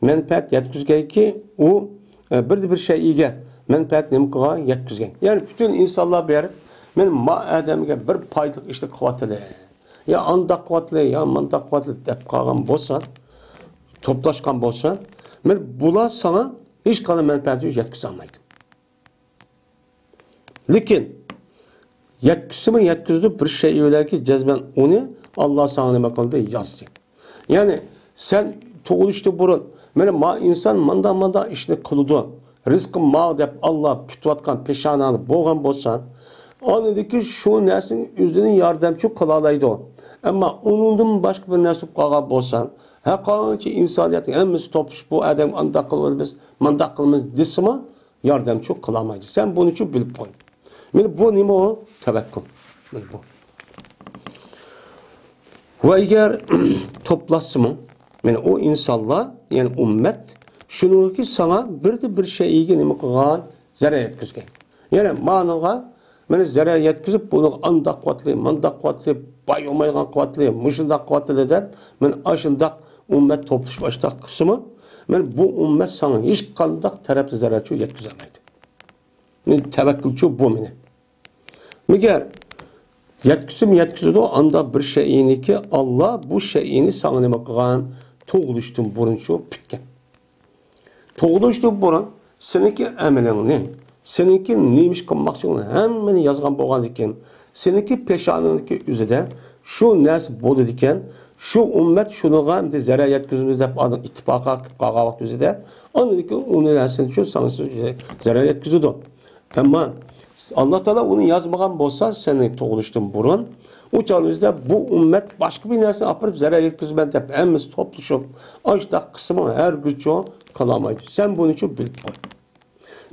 مەنپەئەت يەتكۈزگەنكى ئۇ، ئە، بىردە بىر شەيئىگە مەنپەئەت نېمە قىلغان؟ يەتكۈزگەن. يەنى پۈتۈن ئىنسانلار بېرىپ، مەن ما ئادەمگە بىر پايدىلىق ئىشنى قىلىۋاتىلى، يا ئانداق قىلىۋاتىلى، يا مانداق قىلىۋاتىلى دەپ قالغان بولسا، توپلاشقان بولسا، مانا بۇلار ساڭا ھېچقانداق مەنپەئەتنى يەتكۈزەلمەيدۇ. لېكىن يەتكۈزسىمۇ يەتكۈزىدۇ، بىر شەيئى بىلەنكى جەزمەن ئۇنى ئاللا ساڭا نېمە قىلدى؟ يازدى. يەنى سەن تۇغۇلۇشتىن بۇرۇن، مانا ما ئىنسان مانداق-مانداق ئىشنى قىلىدۇ، رىزقىم ماڭا دەپ ئاللا پۈتۈۋاتقان پېشانەڭدە بولغان بولسا، ئاندىكى شۇ نەرسىنىڭ ئۆزىنى ياردەمچى قىلالايدۇ. ئەمما ئۇنىڭدىن باشقا بىر نەرسە بولۇپ قالغان بولسا، ھەر قانچە ئىنسانىيەتنىڭ ھەممىسى توپلىشىپ، بۇ ئادەمگە ئانداق قىلىۋالىمىز، مانداق قىلىمىز دېسىمۇ، ياردەمچى قىلالمايدۇ. سەن بۇنىچۇ بىلىپ قوي. مانا بۇ نېمە ئۇ؟ تەۋەككۈل. مانا بۇ. ۋە ئەگەر توپلاشسىمۇ، مانا ئۇ ئىنسانلار، يەنى ئۈممەت، شۇنىڭكى ساڭا بىردە بىر شەيئىگە نېمە قىلغان؟ زەرەر يەتكۈزگەن. يەنى مانىڭغا مانا زەرەر يەتكۈزۈپ، بۇنىڭغا ئانداق قىلىۋاتىلى، مانداق قىلىۋاتىلى، باي بولمايدىغان قىلىۋاتىلى، مۇشۇنداق قىلىۋاتىلى دەپ، مانا ئاشۇنداق ئۈممەت توپلىشىپ ئاشۇنداق قىلسىمۇ، مانا بۇ ئۈممەت ساڭا ھېچقانداق تەرەپتىن زەرەرچۇ يەتكۈزەلمەيدۇ. مانا تەۋەككۈلچۇ بۇ مانا. مەگەر يەتكۈزسىمۇ يەتكۈزىدۇ، ئانداق بىر شەيئىنىكى ئاللا بۇ شەيئىنى ساڭا نېمە قىلغان؟ تۇغۇلۇشتىن بۇرۇنچۇ پۈتكەن. تۇغۇلۇشتىن بۇرۇن سېنىڭكى ئەمىلىڭنى، سېنىڭكى نېمە ئىش قىلماقچىلىقىڭنى ھەممىنى يازغان بولغاندىكىن، سېنىڭكى پېشانىڭدىكى ئۆزىدە شۇ نەرسە بولىدىكەن، شۇ ئۈممەت شۇنىڭغا ئەمدى زەرەر يەتكۈزىمىز دەپ ئاندىن ئىتتىپاققا كېلىپ قالغان ۋاقىت ئۆزىدە، ئاندىن كېيىن ئۇنى نەرسىنى شۇ ساڭا زەرەر يەتكۈزىدۇ. ئەمما ئاللا تائالا ئۇنى يازمىغان بولسا، سېنى تۇغۇلۇشتىن بۇرۇن، ئۇ چاغنىڭ ئۆزىدە بۇ ئۈممەت باشقا بىر نەرسىنى ئاپىرىپ زەرەر يەتكۈزىمەن دەپ ھەممىسى توپلىشىپ، ئاشۇنداق قىسمىڭ ھەرگىزچۇ قىلالمايدۇ. سەن بۇنىچۇ بىلىپ قوي.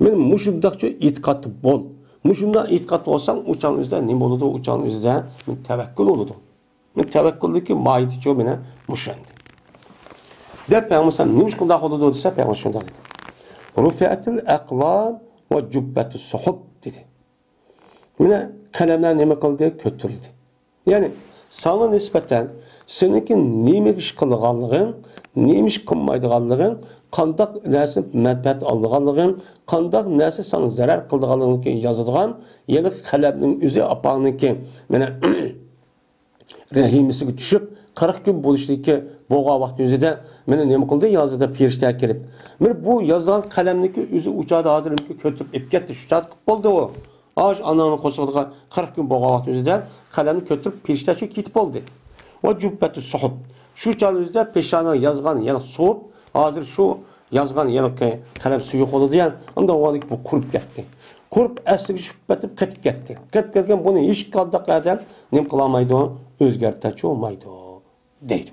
مانا مۇشۇنداقچۇ ئېتىقادتا بول. مۇشۇنداق ئېتىقادتا بولساڭ، ئۇ چاغنىڭ ئۆزىدە نېمە بولىدۇ؟ ئۇ چاغنىڭ ئۆزىدە تەۋەككۈل بولىدۇ. تەۋەككۈلدىكى ماھىيىتىچۇ مانا مۇشۇ ئەمدى. دەپ پەيغەمبەر نېمە ئىش قىلداق بولىدۇ دېسە، پەيغەمبەر شۇنداق دېدى. رۇفىئەتىل ئەقلام ۋە جۇببەتۇس سۇھۇف دېدى. مانا قەلەملەر نېمە قىلدى؟ كۆتۈرۈلدى. يەنى ساڭا نىسبەتەن سېنىڭكى نېمە ئىش قىلىدىغانلىقىڭ، نېمە ئىش قىلمايدىغانلىقىڭ، قانداق نەرسىدىن مەنپەئەت ئالىدىغانلىقىڭ، قانداق نەرسە ساڭا زەرەر قىلىدىغانلىقىڭ يازىدىغان، يەنى قەلەمنىڭ ئۆزى ئاپاڭنىڭكى مانا رەھىمىسىگە چۈشۈپ، قىرىق كۈن بولۇشىدىكى بولغان ۋاقىت ئۆزىدە مېنى نېمە قىلدى؟ يازدى پىرىشتە كېلىپ. مانا بۇ يازغان قەلەمنىڭكى ئۆزى ئۇ چاغدا ھازىر كۆتۈرۈپ ئېلىپ كەتتى، شۇ چاغدا قىلىپ بولدى ئۇ. ئاشۇ ئاناڭنىڭ قورسىقىدا قىرىق كۈن بولغان ۋاقىت ئۆزىدە قەلەمنى كۆتۈرۈپ پىرىشتە شۇ كېتىپ بولدى. ۋە جۇببەتۇ سۇھۇپ. شۇ چاغ ئۆزىدە پېشانە يازغان يەنە سۇھۇپ، ھازىر شۇ يازغان يەنە قەلەم سۇيۇق بولىدۇ يا، ئاندىن ئۇنىڭ بۇ قۇرۇپ كەتتى. قۇرۇپ ئەسلىگە چۈشۈپ كېتىپ قېتىپ كەتتى. قېتىپ كەتكەن بۇنى ھېچقانداق ئادەم نېمە قىلالمايدۇ؟ ئۆزگەرتەلمەيدۇ دەيدۇ.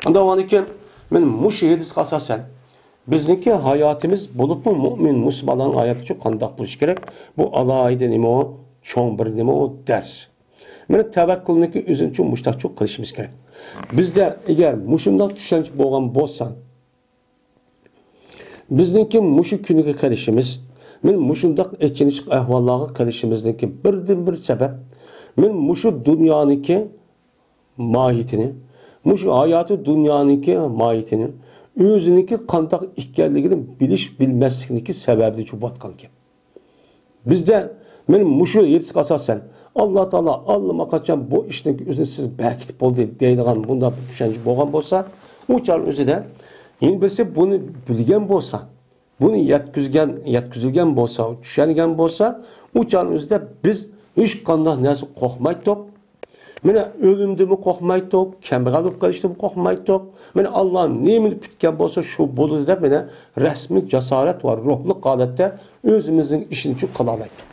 ئاندىن كېيىن مەن مۇشۇ ھەدىسكە ئاساسەن بىزنىڭكى ھاياتىمىز بولۇپمۇ مۇئمىن مۇسۇلمانلارنىڭ ھاياتى ئۈچۈن قانداق بولۇشى كېرەك؟ بۇ ئالاھىدە نېمە ئۇ؟ چوڭ بىر نېمە ئۇ؟ دەرس. مانا تەۋەككۈلنىڭكى ئۆزىنى شۇ مۇشۇنداقچۇ قىلىشىمىز كېرەك. بىزدە ئەگەر مۇشۇنداق چۈشەنچە بولغان بولسا، بىزنىڭكى مۇشۇ كۈنگە قېلىشىمىز، مانا مۇشۇنداق ئېچىنىشلىق ئەھۋاللارغا قېلىشىمىزنىڭكى بىردىنبىر سەۋەب، مانا مۇشۇ دۇنيانىڭكى ماھىيىتىنى، مۇشۇ ھاياتىي دۇنيانىڭكى ماھىيىتىنى، ئۆزىنىڭكى قانداق ئىكەنلىكىنى بىلىش، بىلمەسلىكنىڭكى سەۋەبىدىن چۈشۈۋاتقان گەپ. بىزدە مانا مۇشۇ ھەدىسكە ئاساسەن، ئاللا تائالا ئاللىماقاچان بۇ ئىشنىڭ ئۆزىنى سىز بەركىتىپ بولدى دەيدىغان بۇنداق بىر چۈشەنچە بولغان بولسا، ئۇ چاغنىڭ ئۆزىدە يەنە بىرسى بۇنى بىلگەن بولسا، بۇنى يەتكۈزگەن، يەتكۈزۈلگەن بولسا، چۈشەنگەن بولسا، ئۇ چاغنىڭ ئۆزىدە بىز ھېچقانداق نەرسە قورقمايتتۇق. مانا ئۆلۈمدىنمۇ قورقمايتتۇق، كەمبەغەل بولۇپ قېلىشتىنمۇ قورقمايتتۇق. مانا ئاللا نېمىنى پۈتكەن بولسا شۇ بولىدۇ دەپ مانا رەسمىي جاسارەت ۋە روھلۇق ھالەتتە ئۆزىمىزنىڭ ئىشىنى شۇ قىلالايتتۇق.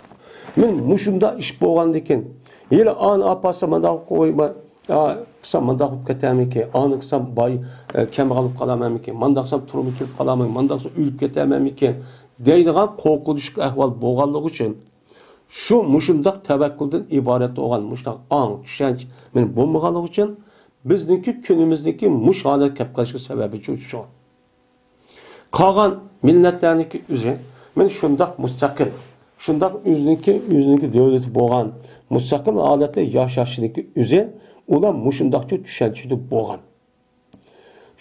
مانا مۇشۇنداق ئىش بولغاندىكىن، ھېلى ئانى ئاپارسا مانداق قويما، قىلسام مانداق بولۇپ كېتەرمىكىن، ئانى قىلسام باي، ئە، كەمبەغەل بولۇپ قالارمەنمىكىن، مانداق قىلسام تۇرمۇ كېلىپ قالارمەن، مانداق قىلسام ئۆلۈپ كېتەرمەنمىكىن دەيدىغان قورقۇنچلۇق ئەھۋال بولغانلىقى ئۈچۈن، شۇ مۇشۇنداق تەۋەككۈلدىن ئىبارەت بولغان مۇشۇنداق ئاڭ، چۈشەنچە مانا بولمىغانلىقى ئۈچۈن، بىزنىڭكى كۈنىمىزدىكى مۇشۇ ھالەتكە كەپ قېلىشقا سەۋەبى شۇ، شۇ. قالغان مىللەتلەرنىڭكى ئۆزى مانا شۇنداق مۇستەقىل، شۇنداق ئۆزىنىڭكى، ئۆزىنىڭكى دۆلىتى بولغان مۇستەقىل ھالەتتە ياشاشنىڭكى ئۆزى ئۇلار مۇشۇنداقچە چۈشەنچىدە بولغان.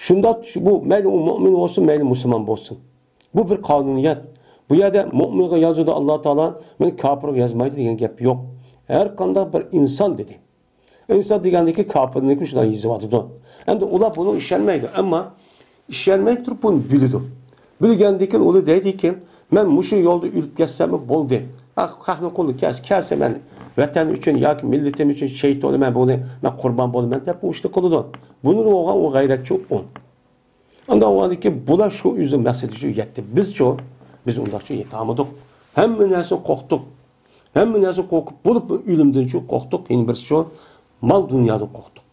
شۇنداق، بۇ مەيلى ئۇ مۆمىن بولسۇن، مەيلى مۇسۇلمان بولسۇن. بۇ بىر قانۇنىيەت. بۇ يەردە مۆمىنگە يازىدۇ ئاللا تائالا، مانا كاپىرغا يازمايدۇ دېگەن گەپ يوق. ھەر قانداق بىر ئىنسان دېدى. ئىنسان دېگەندىكى كاپىرنىڭكى شۇنداق يېزىۋاتىدۇ. ئەمدى ئۇلار بۇنىڭغا ئىشەنمەيدۇ، ئەمما ئىشەنمەي تۇرۇپ بۇنى بىلىدۇ. بىلگەندىن كېيىن ئۇلار دەيدىكى، مەن مۇشۇ يولدا ئۆلۈپ كەتسەممۇ بولدى. ھە، خەقنىڭ قولىدا كەلسە، كەلسە مەن ۋەتەن ئۈچۈن ياكى مىللىتىم ئۈچۈن شېھىت بولىمەن، بۇنى مەن قۇربان بولىمەن دەپ بۇ ئىشنى قىلىدۇ. بۇنى بولغان ئۇ غەيرەتچى ئۇ. ئاندىن ئۇ ئاندىكى بۇلار شۇ ئۆزىنىڭ مەقسىتىگە يەتتى. بىزچۇ؟ بىز ئۇنداقچە يېتەلمىدۇق. ھەممە نەرسىدىن قورقتۇق. ھەممە نەرسىدىن قورقۇپ بولۇپ، ئۆلۈمدىنچۇ قورقتۇق. يەنە بىرسىچۇ؟ مال دۇنيادىن قورقتۇق.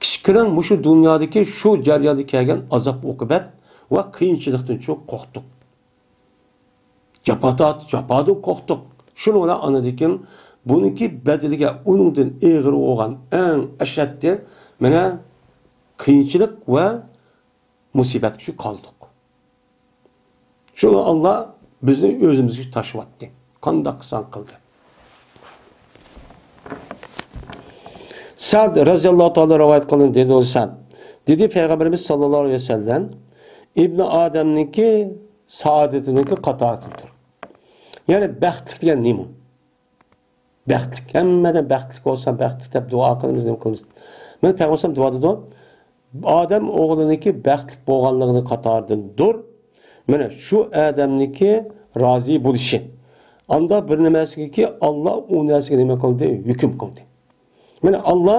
كىچىككىنە مۇشۇ دۇنيادىكى شۇ جەرياندا كەلگەن ئازاب ئوقۇبەت ۋە قىيىنچىلىقتىنچۇ قورقتۇق. جاپا تارت-، جاپادىن قورقتۇق. شۇنىڭ بىلەن ئاندىن كېيىن بۇنىڭكى بەدىلىگە ئۇنىڭدىن ئېغىر بولغان ئەڭ ئەشەددىي مانا قىيىنچىلىق ۋە مۇسىبەتكە چۈشۈپ قالدۇق. شۇڭا ئاللا بىزنى ئۆزىمىزگە تاشلىۋەتتى. قانداق قىلساڭ قىل دەپ. سەد رەزىياللاھۇ تائالا رىۋايەت قىلىندى، دېدى سەد. دېدى پەيغەمبىرىمىز ساللاللاھۇ ئەلەيھى ۋەسەللەم، ئىبنى ئادەمنىڭكى سائادىتىنىڭكى قاتارىدىندۇر. يەنى بەختلىك دېگەن نېمە؟ بەختلىك. ھەممىدىن بەختلىك بولسا، بەختلىك دەپ دۇئا قىلىمىز، نېمە قىلىمىز؟ مانا پەيغەمبەر دەۋاتىدۇ، ئادەم ئوغلىنىڭكى بەختلىك بولغانلىقىنىڭ قاتارىدىندۇر. مانا شۇ ئادەمنىڭكى رازى بولۇشى. ئاندا بىر نېمىسىگىكى ئاللا ئۇ نەرسىگە نېمە قىلدى؟ ھۆكۈم قىلدى. مانا ئاللا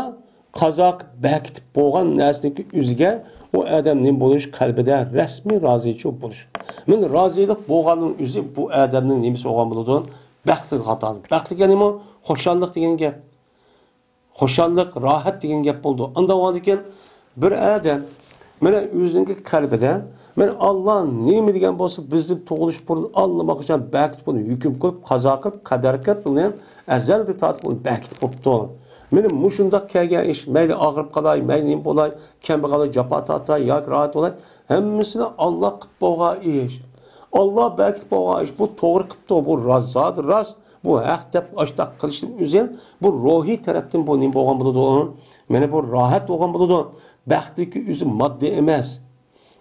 قازا قىلىپ بەركىتىپ بولغان نەرسىنىڭكى ئۆزىگە ئۇ ئادەم نېمە بولۇش؟ قەلبىدە رەسمىي رازىچۇ بولۇش. مانا رازىلىق بولغاننىڭ ئۆزى بۇ ئادەمنىڭ نېمىسى بولغان بولىدۇ؟ بەختلىك خاتا. بەختلىك دېگەنمۇ خۇشاللىق دېگەن گەپ. خۇشاللىق، راھەت دېگەن گەپ بولىدۇ. ئانداق بولغاندىكىن بىر ئادەم مانا ئۆزىنىڭكى قەلبىدە، مانا ئاللا نېمە دېگەن بولسا، بىزدىن تۇغۇلۇش بۇرۇن ئاللىماقاچان بەركىتىپ بۇنى ھۆكۈم قىلىپ، قازا قىلىپ، قەدەر قىلىپ، بۇنى ئەزەلدىن تارتىپ بۇنى بەركىتىپ بوپتۇ. مانا مۇشۇنداق كەلگەن ئىش، مەيلى ئاغرىپ قالاي، مەيلى نېمە بولاي، كەمبەغەل، جاپا تارتاي ياكى راھەت بولاي، ھەممىسىنى ئاللا قىلىپ بولغان ئىش. ئاللا بەركىتىپ بولغان ئىش. بۇ توغرا قىپتۇ، بۇ راست، زادى راست. بۇ ھەق دەپ ئاشتاق قىلىشنىڭ ئۆزى بۇ روھىي تەرەپتىن بۇ نېمە بولغان بولىدۇ؟ مانا بۇ راھەت بولغان بولىدۇ. بەختلىكى ئۆزى ماددىي ئەمەس.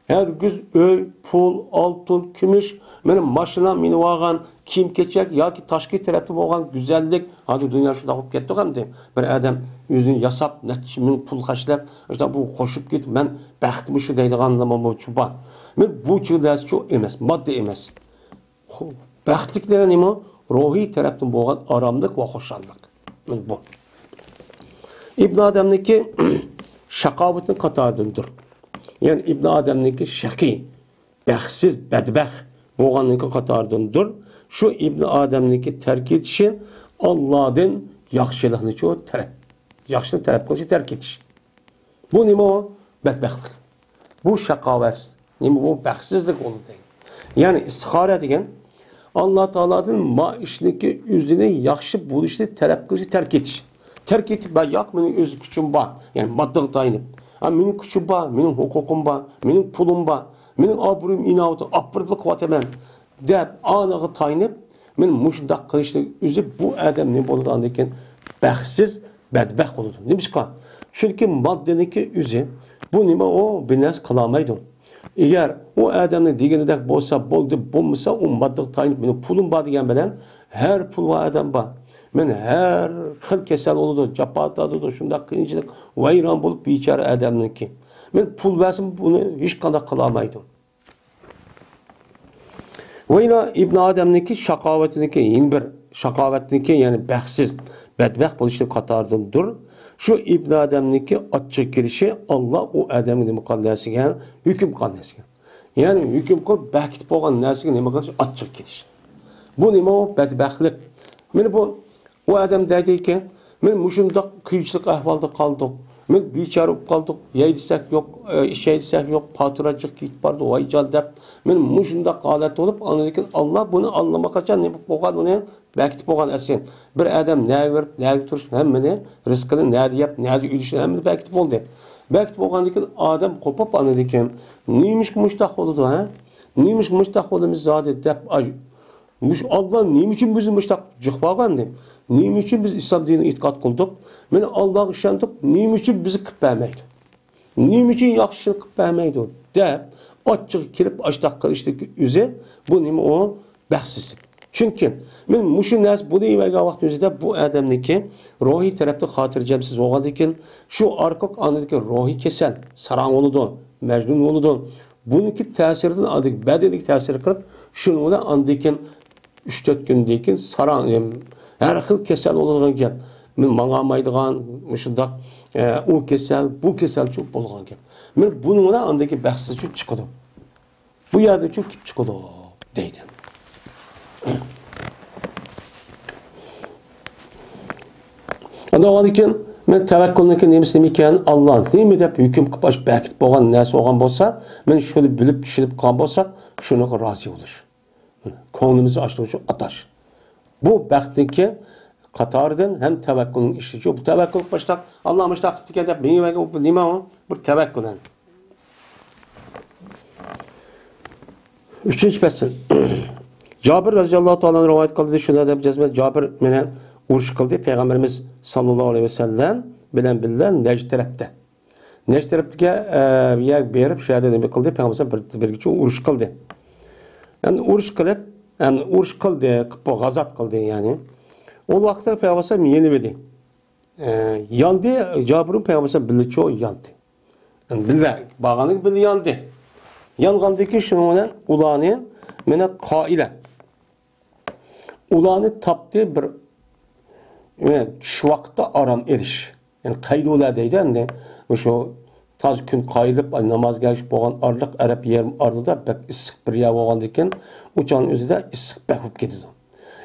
ھەرگىز ئۆي، پۇل، ئالتۇن، كۈمۈش، مانا ماشىنا مىنىۋالغان، كىيىم-كېچەك ياكى تاشقى تەرەپتە بولغان گۈزەللىك. ھازىر دۇنيا شۇنداق بولۇپ كەتتى ئەمدى. بىر ئادەم ئۆزىنى ياساپ، نەچچە مىڭ پۇل خەجلەپ، شۇنداق بۇ قوشۇپ كېتىپ، مەن بەختمۇ شۇ دەيدىغانلىرىمۇ بار. مانا بۇ چۈ نەرسىچۇ ئەمەس، ماددىي ئەمەس. خو-، بەختلىك دېگەن نېمە؟ روھىي تەرەپتىن بولغان ئاراملىق ۋە خۇشاللىق. مانا بۇ. ئىبن ئادەمنىڭكى شاقاۋىتىنىڭ قاتارىدىندۇر. يەنى ئىبن ئادەمنىڭكى شەقىي، بەختسىز، بەدبەخت بولغاننىڭكى قاتارىدىندۇر. شۇ ئىبن ئادەمنىڭكى تەرك ئېتىشى ئاللادىن ياخشىلىقنىچۇ تەلەپ، ياخشىلىق تەلەپ قىلىشى تەرك ئېتىش. بۇ نېمە ئۇ؟ بەدبەختلىك. بۇ شاقاۋەت. نېمە بۇ؟ بەختسىزلىك بولىدۇ. يەنى ئىستىخارە دېگەن ئاللا تائالادىن ما ئىشنىڭكى ئۆزىنى ياخشى بولۇشىنى تەلەپ قىلىشنى تەرك ئېتىش. تەرك ئېتىپ، بە، ياق، مېنىڭ ئۆز كۈچۈم بار. يەنى ماددىغا تايىنىپ. ھە، مېنىڭ كۈچۈم بار، مېنىڭ ھوقۇقۇم بار، مېنىڭ پۇلۇم بار، مېنىڭ ئابرۇيۇم ئىناۋىتىم، ئاپىرىپلا قىلىۋاتىمەن دەپ، ئانىغا تايىنىپ، مانا مۇشۇنداق قىلىشنىڭ ئۆزى بۇ ئادەم نېمە بولىدۇ ئاندىن كېيىن؟ بەختسىز، بەدبەخت بولىدۇ. نېمىشقا؟ چۈنكى ماددىنىڭكى ئۆزى، بۇ نېمە ئۇ؟ بىر نەرسە قىلالمايدۇ. ئەگەر ئۇ ئادەمنىڭ دېگىنىدەك بولسا بولدى، بولمىسا ئۇ ماددىغا تايىنىپ، مېنىڭ پۇلۇم بار دېگەن بىلەن، ھەر پۇل بار ئادەم بار. مەن ھەر خىل كېسەل بولىدۇ، جاپا تارتىدۇ، شۇنداق قىيىنچىلىق، ۋەيران بولۇپ بىچارە ئادەمنىڭكى. مەن پۇل بەرسەم بۇنى ھېچقانداق قىلالمايدۇ. ۋەيلا ئىبن ئادەمنىڭكى شاقاۋەتنىڭكى يەنە بىر شاقاۋەتنىڭكى، يەنى بەختسىز، بەدبەخت بولۇشنىڭ قاتارىدىندۇر. شۇ ئىبن ئادەمنىڭكى ئاچچىقى كېلىشى، ئاللا ئۇ ئادەمگە نېمە قىلغان نەرسىگە، ھۆكۈم قىلغان نەرسىگە. يەنى ھۆكۈم قىلىپ بەكىتىپ قويغان نەرسىگە نېمە قىلىش؟ ئاچچىق كېلىش. بۇ نېمە ئۇ؟ بەدبەختلىك. مانا بۇ، ئۇ ئادەم دەيدىكى، مەن مۇشۇنداق قىيىنچىلىق ئەھۋالدا قالدۇق. مەن بىچارە بولۇپ قالدۇق. يەي دېسەك يوق، ئە، ئىچەي دېسەك يوق، پاتۇرا جىق كېتىپ بارىدۇ، ۋايجان دەپ. مەن مۇشۇنداق ھالەتتە بولۇپ، ئاندىن كېيىن ئاللا بۇنى ئاللىماقاچان نېمە قىلىپ قويغان، ئۇنى بەكىتىپ قويغان ئەسلى. بىر ئادەم نەگە بېرىپ، نەگە تۇرۇش، ھەممىنى، رىزقىنى نەدە يەپ، نەدە ئۆلۈشنى ھەممىنى بەكىتىپ بولدى. بەكىتىپ بولغاندىن كېيىن ئادەم قوپۇپ ئاندىن كېيىن، نېمىشقا مۇشتاق بولىدۇ، ھە؟ نېمىشقا مۇشتاق بولىمىز زادى دەپ، ئاي، مۇشۇ ئاللا نېمە ئۈچۈن بىزنى مۇشتاق جىق قىلغانىدى؟ نېمە ئۈچۈن بىز ئىسلام دىنىغا ئېتىقاد قىلدۇق؟ مانا ئاللاغا ئىشەندۇق، نېمە ئۈچۈن بىزگە قىلىپ بەرمەيدۇ؟ نېمە ئۈچۈن ياخشى ئىشنى قىلىپ بەرمەيدۇ؟ دەپ ئاچچىقى كېلىپ ئاشتاق قىلىشتىكى ئۆزى بۇ نېمە ئۇ؟ بەختسىزلىك. چۈنكى مەن مۇشۇ نەرسە بۇنى يېۋەرگەن ۋاقىت ئۆزىدە بۇ ئادەمنىڭكى روھىي تەرەپتە خاتىرجەمسىز بولغاندىكىن، شۇ ئارقىلىق ئاندىكى روھىي كېسەل، ساراڭ بولىدۇ، مەجنۇن بولىدۇ. بۇنىڭكى تەسىرىدىن ئاندىكى بەدىنىگە تەسىر قىلىپ، شۇنىڭ بىلەن ئاندىن كېيىن ئۈچ تۆت كۈندىن كېيىن ساراڭ، ھەر خىل كېسەل بولىدىغان گەپ. ماڭالمايدىغان، مۇشۇنداق، ئە، ئۇ كېسەل، بۇ كېسەلچۇ بولىدىغان گەپ. مانا بۇنىڭ بىلەن ئاندىن كېيىن بەختسىزچۇ چىقىدۇ. بۇ يەردىن چۈشۈپ كېلىپ چىقىدۇ دەيدۇ. ئاندىن كېيىن مەن تەۋەككۈلنىڭكى نېمىسى نېمە ئىكەن، ئاللا نېمە دەپ ھۆكۈم قىلىپ ئاش بەكىت بولغان نەرسە بولغان بولسا، مەن شۇنى بىلىپ چۈشىنىپ قالغان بولساق، شۇنىڭغا رازى بولۇش. كۆڭلىمىزنى ئاچتۇرۇشى ئاتاش. بۇ بەختنىڭكى قاتارىدىن ھەم تەۋەككۈلنىڭ ئىشىچۇ. بۇ تەۋەككۈل باشلاق، ئاللا مۇشتاق قىپتىكەن دەپ مېڭىۋەرگەن، بۇ نېمە ئۇ؟ بىر تەۋەككۈل. ئۈچىنچى پەسىل. جابىر رەزىياللاھۇ تائالا رىۋايەت قىلدى، شۇنداق دەپ جەزمەن جابىر مېنى ئۇرۇش قىلدى، پەيغەمبىرىمىز ساللاللاھۇ ئەلەيھى ۋەسەللەم بىلەن بىللە نەجد تەرەپتە. نەجد تەرەپتىكى، ئە، يەرگە بېرىپ، شۇ يەردە نېمە قىلدى؟ پەيغەمبەر بىر، بىرگىچە ئۇرۇش قىلدى. يەنى ئۇرۇش قىلىپ، يەنى ئۇرۇش قىلدى، غازات قىلدى، يەنى. ئۇ ۋاقىتتا پەيغەمبەر يېنىۋىدى. ئە، ياندى، جابىر پەيغەمبەر بىللىچۇ ياندى. يەنى بىللە، بارغاندىن بىللە ياندى. يانغاندىن كېيىن شۇنىڭ بىلەن ئۇلارنى مانا قائىلە. ئۇلارنى تاپتى بىر، ئە، چۈش ۋاقىتتا ئارام ئېلىش. يەنى قەيلۇلە دەيدۇ ئەمدى. مۇشۇ تازا كۈن قايىلىپ، نامازغا ئەگىشىپ بولغان ئارىلىق ئەرەب يېرىم ئارىلىدا بەك ئىسسىق بىر يەر بولغاندىكىن، ئۇ چاغنىڭ ئۆزىدە ئىسسىق بەك بولۇپ كېتىدۇ.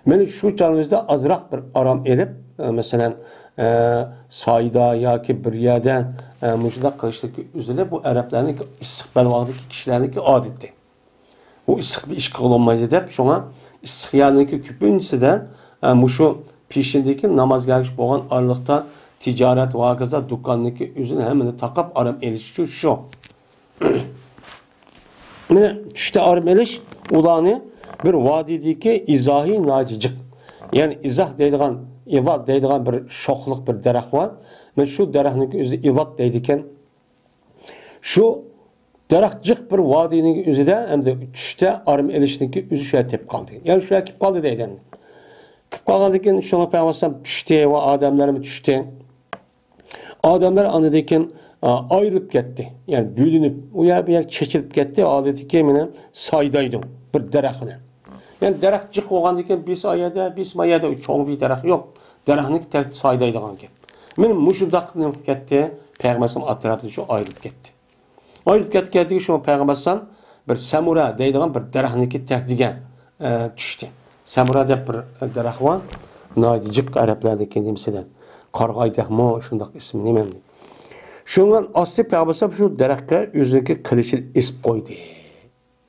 مانا شۇ چاغنىڭ ئۆزىدە ئازراق بىر ئارام ئېلىپ، ئە، مەسىلەن، ئە، سايدا ياكى بىر يەردە، ئە، مۇشۇنداق قىلىشلىق ئۆزىدە بۇ ئەرەبلەرنىڭ ئىسسىق بەلباغدىكى كىشىلەرنىڭكى ئادىتى. ئۇ ئىسسىق بىر ئىش قىلالمايدۇ دەپ، شۇڭا ئىسسىق يەرنىڭكى كۆپىنچىسىدە، ئە، مۇشۇ پېشىندىكى نامازغا ئەگىشىپ بولغان ئارىلىقتا تىجارەت ۋە ھاكازا دۇكاننىڭكى ئۆزىنى ھەممىنى تاقاپ ئارام ئېلىش ئۈچۈن شۇ. مانا چۈشتە ئارام ئېلىش ئۇلارنى بىر ۋادىدىكى ئىزاھى ناھايىتى جىق. يەنى ئىزاھ دەيدىغان، ئىلات دەيدىغان بىر شوخلۇق بىر دەرەخ بار. مانا شۇ دەرەخنىڭكى ئۆزى ئىلات دەيدىكەن. شۇ دەرەخ جىق بىر ۋادىنىڭ ئۆزىدە ئەمدى چۈشتە ئارام ئېلىشنىڭكى ئۆزى شۇ يەردە تېپىپ قالدى. يەنى شۇ يەردە كېلىپ قالدى دەيدۇ ئەمدى. كېلىپ قالغاندىن كېيىن شۇڭا پەيغەمبەر ئەلەيھىسسالام چۈشتى ۋە ئادەملەرمۇ چۈشتى. ئادەملەر ئاندىن كېيىن، ئا، ئايرىلىپ كەتتى. يەنى بۆلۈنۈپ، ئۇ يەر بۇ يەرگە چېچىلىپ كەتتى. ئادەتتىكى مانا سايدايدۇ بىر دەرەخ بىلەن. يەنى دەرەخ جىق بولغاندىن كېيىن بىرسى ئا يەردە، بىرسى ما يەردە، چوڭ بىر دەرەخ يوق. دەرەخنىڭكى تەكتى سايدايدىغان گەپ. مانا مۇشۇنداق نېمە قىلىپ كەتتى؟ پەيغەمبەر ئەلەيھىسسالام ئەتراپىدىن شۇ ئايرىلىپ كەتتى. ئايرىلىپ كەتكەندىن كېيىن شۇ پەيغەمبەر ئەلەيھىسسالام بىر سەمۇرە دەيدىغان بىر دەرەخنىڭكى تەكتىگە، ئە، چۈشتى. سەمۇرە دەپ بىر دەرەخ بار. ناھايىتى جىق ئەرەبلەردىكى نېمىسىدە. قارىغايدەكمۇ شۇنداق ئىسمى نېمە ئەمدى. شۇنىڭ ئاستى پەيغەمبەر ئەلەيھىسسالام شۇ دەرەخكە ئۆزىنىڭكى قىلىچىنى ئېسىپ قويدى.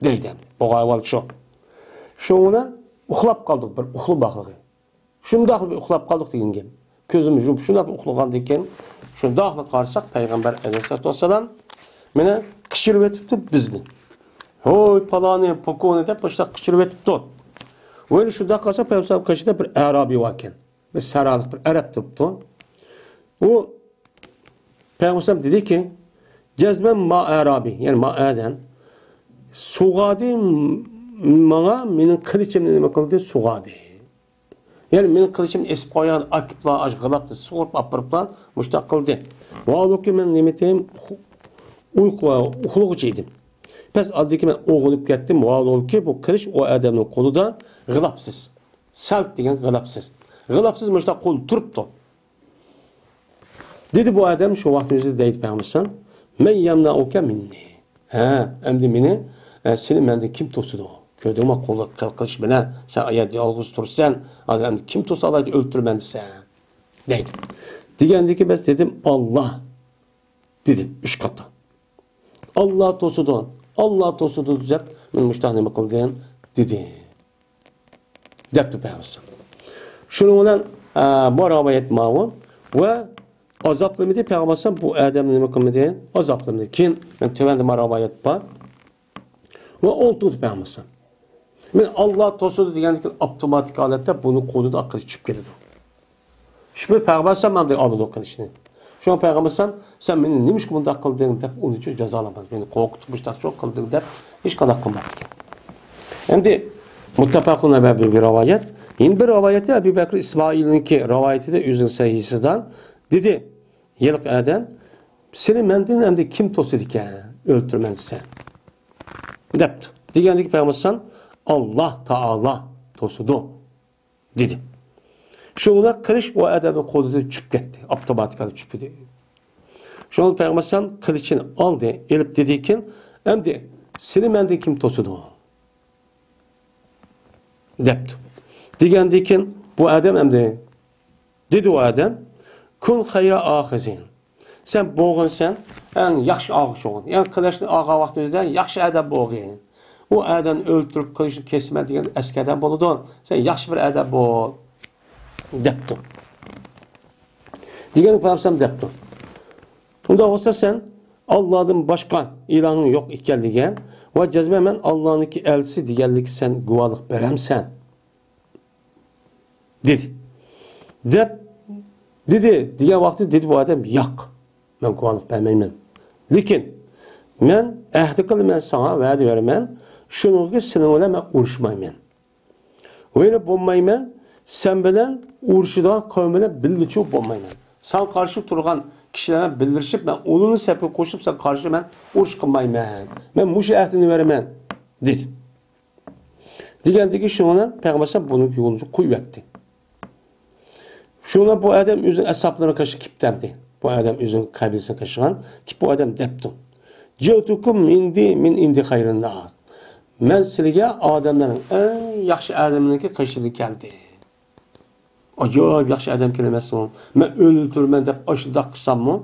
دەيدۇ. بولغان ئەھۋال شۇ. شۇنىڭ بىلەن ئۇخلاپ قالدۇق، بىر ئۇخلا باغلىقى. شۇنداقلا بىر ئۇخلاپ قالدۇق دېگەن گەپ. كۆزىمىزنى يۇمۇپ شۇنداق ئۇخلىغاندىن كېيىن، شۇنداقلا قارىساق، پەيغەمبەر ئەلەيھىسسالاتۇ ۋەسسالام مانا قىچۇرۇۋېتىپتۇ بىزنى. ھوي، پالانى، پوكونى دەپ مۇشۇنداق قىچۇرۇۋېتىپتۇ. ۋەيلى شۇنداق قارىساق، پەيغەمبەر قېشىدا بىر ئەرابىي باركەن. بىر سەھرالىق بىر ئەرەب تۇرۇپتۇ. ئۇ پەيغەمبەر دېدىكى، جەزمەن ما ئەرابىي، يەنى ما ئادەم سۇغادى ماڭا، مېنىڭ قىلىچىمنى نېمە قىلدى؟ سۇغادى. يەنى مېنىڭ قىلىچىمنى ئېسىپ قويغان ئاكىپلا، ئاشۇ غىلاپنى سۇغۇرۇپ ئاپىرىپلا مۇشۇنداق قىلدى. ۋاھالبۇكى مەن نېمە ئىدىم؟ ئۇيقۇ-، ئۇخلىغۇچى ئىدىم. بەس ئاندىن كېيىن مەن ئويغىنىپ كەتتىم. ۋاھالبۇكى بۇ قىلىچ ئۇ ئادەمنىڭ قولىدا غىلاپسىز. سەلت دېگەن غىلاپسىز. غىلاپسىز مۇشۇنداق قول تۇرۇپتۇ. دېدى بۇ ئادەم شۇ ۋاقىتنىڭ ئۆزىدە دەيدۇ پەيغەمبەر ئەلەيھىسسالام، مەن يەمنەئۇكە مىننى. ھە، ئەمدى مېنى، ئە، سېنى مەندىن كىم توسىدۇ؟ كۆردۈڭمۇ، قول قىلىش بىلەن سەن ئايەت يالغۇز تۇرسەن، ھازىر ئەمدى كىم توسالايدۇ، ئۆلتۈرىمەن دېسە، دەيدۇ. دېگەندىكىن بەس دېدىم، ئاللا دېدىم، ئۈچ قېتىم. ئاللا توسىدۇ، ئاللا توسىدۇ دەپ مەن مۇشتاق نېمە قىلدىم دېدى. دەپتۇ پەيغەمبەر. شۇنىڭ بىلەن، ئە، بۇ رىۋايەت ماۋۇ ۋە ئازابلىمىدى پەيغەمبەر بۇ ئادەمنى نېمە قىلمىدى؟ ئازابلىمىدى. كېيىن مەن تۆۋەندە ما رىۋايەت بار. ۋە ئولتۇردى پەيغەمبەر. مەن ئاللا توسىدۇ دېگەندىن كېيىن ئاپتوماتىك ھالەتتە بۇنى قولىدا قىلىچ چۈشۈپ كېتىدۇ. شۇ پەيغەمبەر ئەلەيھىسسالام ئالدى ئالىدۇ قىلىچنى. شۇڭا پەيغەمبەر ئەلەيھىسسالام، سەن مېنى نېمىشقا بۇنداق قىلدىڭ دەپ ئۇنى جازالىمايدۇ. مېنى قورقۇتۇپ مۇشۇنداق شۇ قىلدىڭ دەپ ھېچقانداق قىلماپتىكەن. ئەمدى مۇتتەپەقۇن ئەلەيھى بىر رىۋايەت. يەنە بىر رىۋايەتتە ئەبۇ بەكرى ئىسمائىلنىڭكى رىۋايىتىدە ئۆزىنىڭ سەھىھىسىدىن دېدى، ھېلىقى ئادەم، سېنى مەندىن ئەمدى كىم توسىدىكەن؟ ئۆلتۈرىمەن دېسە. دەپتۇ. دېگەندىكىن پەيغەمبەر ئەلەيھىسسالام، ئاللا تائالا توسىدۇ. دېدى. شۇنىڭ بىلەن قىلىچ ئۇ ئادەمنىڭ قولىدىن چۈشۈپ كەتتى. ئاپتوماتىكىدا چۈشۈپ كېتىدۇ. شۇڭا پەيغەمبەر ئەلەيھىسسالام قىلىچىنى ئالدى، ئېلىپ دېدىكىن، ئەمدى سېنى مەندىن كىم توسىدۇ؟ دەپتۇ. دېگەندىكىن بۇ ئادەم ئەمدى دېدى ئۇ ئادەم، كۇن خەيرە ئاخىزىن. سەن بولغىنسەن ئەڭ ياخشى ئاغا شۇغۇن. يەنى قىلىچنى ئالغان ۋاقتىمىزدا ياخشى ئادەم بولغىن. ئۇ ئادەمنى ئۆلتۈرۈپ قىلىچنى كېسىمەن دېگەن ئەسكى ئادەم بولىدۇ. سەن ياخشى بىر ئادەم بول. دەپتۇ. دېگەن پەيغەمبەر دەپتۇ. ئۇنداق بولسا سەن ئاللادىن باشقا ئىلاھىڭ يوق ئىكەنلىكىگە ۋە جەزمەن مەن ئاللانىڭكى ئەلچىسى دېگەنلىككە سەن گۇۋاھلىق بېرەمسەن؟ دېدى. دەپ، دېدى، دېگەن ۋاقتىدا دېدى بۇ ئادەم، ياق، مەن گۇۋاھلىق بەرمەيمەن. لېكىن مەن ئەھدى قىلىمەن ساڭا، ۋەدە بېرىمەن، شۇنىڭغا سېنىڭ بىلەن مەن ئۇرۇشمايمەن. ۋەيران بولمايمەن، سەن بىلەن ئۇرۇشىدىغان قەۋم بىلەن بىللىچۇ بولمايمەن. ساڭا قارشى تۇرغان كىشىلەر بىللىشىپ، مەن ئۇلارنى سەپكە قوشۇپ، ساڭا قارشى مەن ئۇرۇش قىلمايمەن. مەن مۇشۇ ئەھدىنى بېرىمەن، دېدى. دېگەندىكىن شۇنىڭ بىلەن پەيغەمبەر ئەلەيھىسسالام بۇنىڭ يولىنى قويۇۋەتتى. شۇنىڭ بىلەن بۇ ئادەم ئۆزىنىڭ ئەسھابلىرىغا قارشى كېلىپتەمدى. بۇ ئادەم ئۆزىنىڭ قەبىلىسىگە قارشىغان كېلىپ بۇ ئادەم دەپتۇ، جىئتۇكۇم ئىندى مىن ئىندى خەيرىنناس. مەن سىلىگە ئادەملەرنىڭ ئەڭ ياخشى ئادەملىرىنىڭكى قېشىدىن كەلدىم. ئاجايىپ ياخشى ئادەم كېلەمەسمۇ؟ مەن ئۆلتۈرىمەن دەپ ئاشۇنداق قىلساممۇ،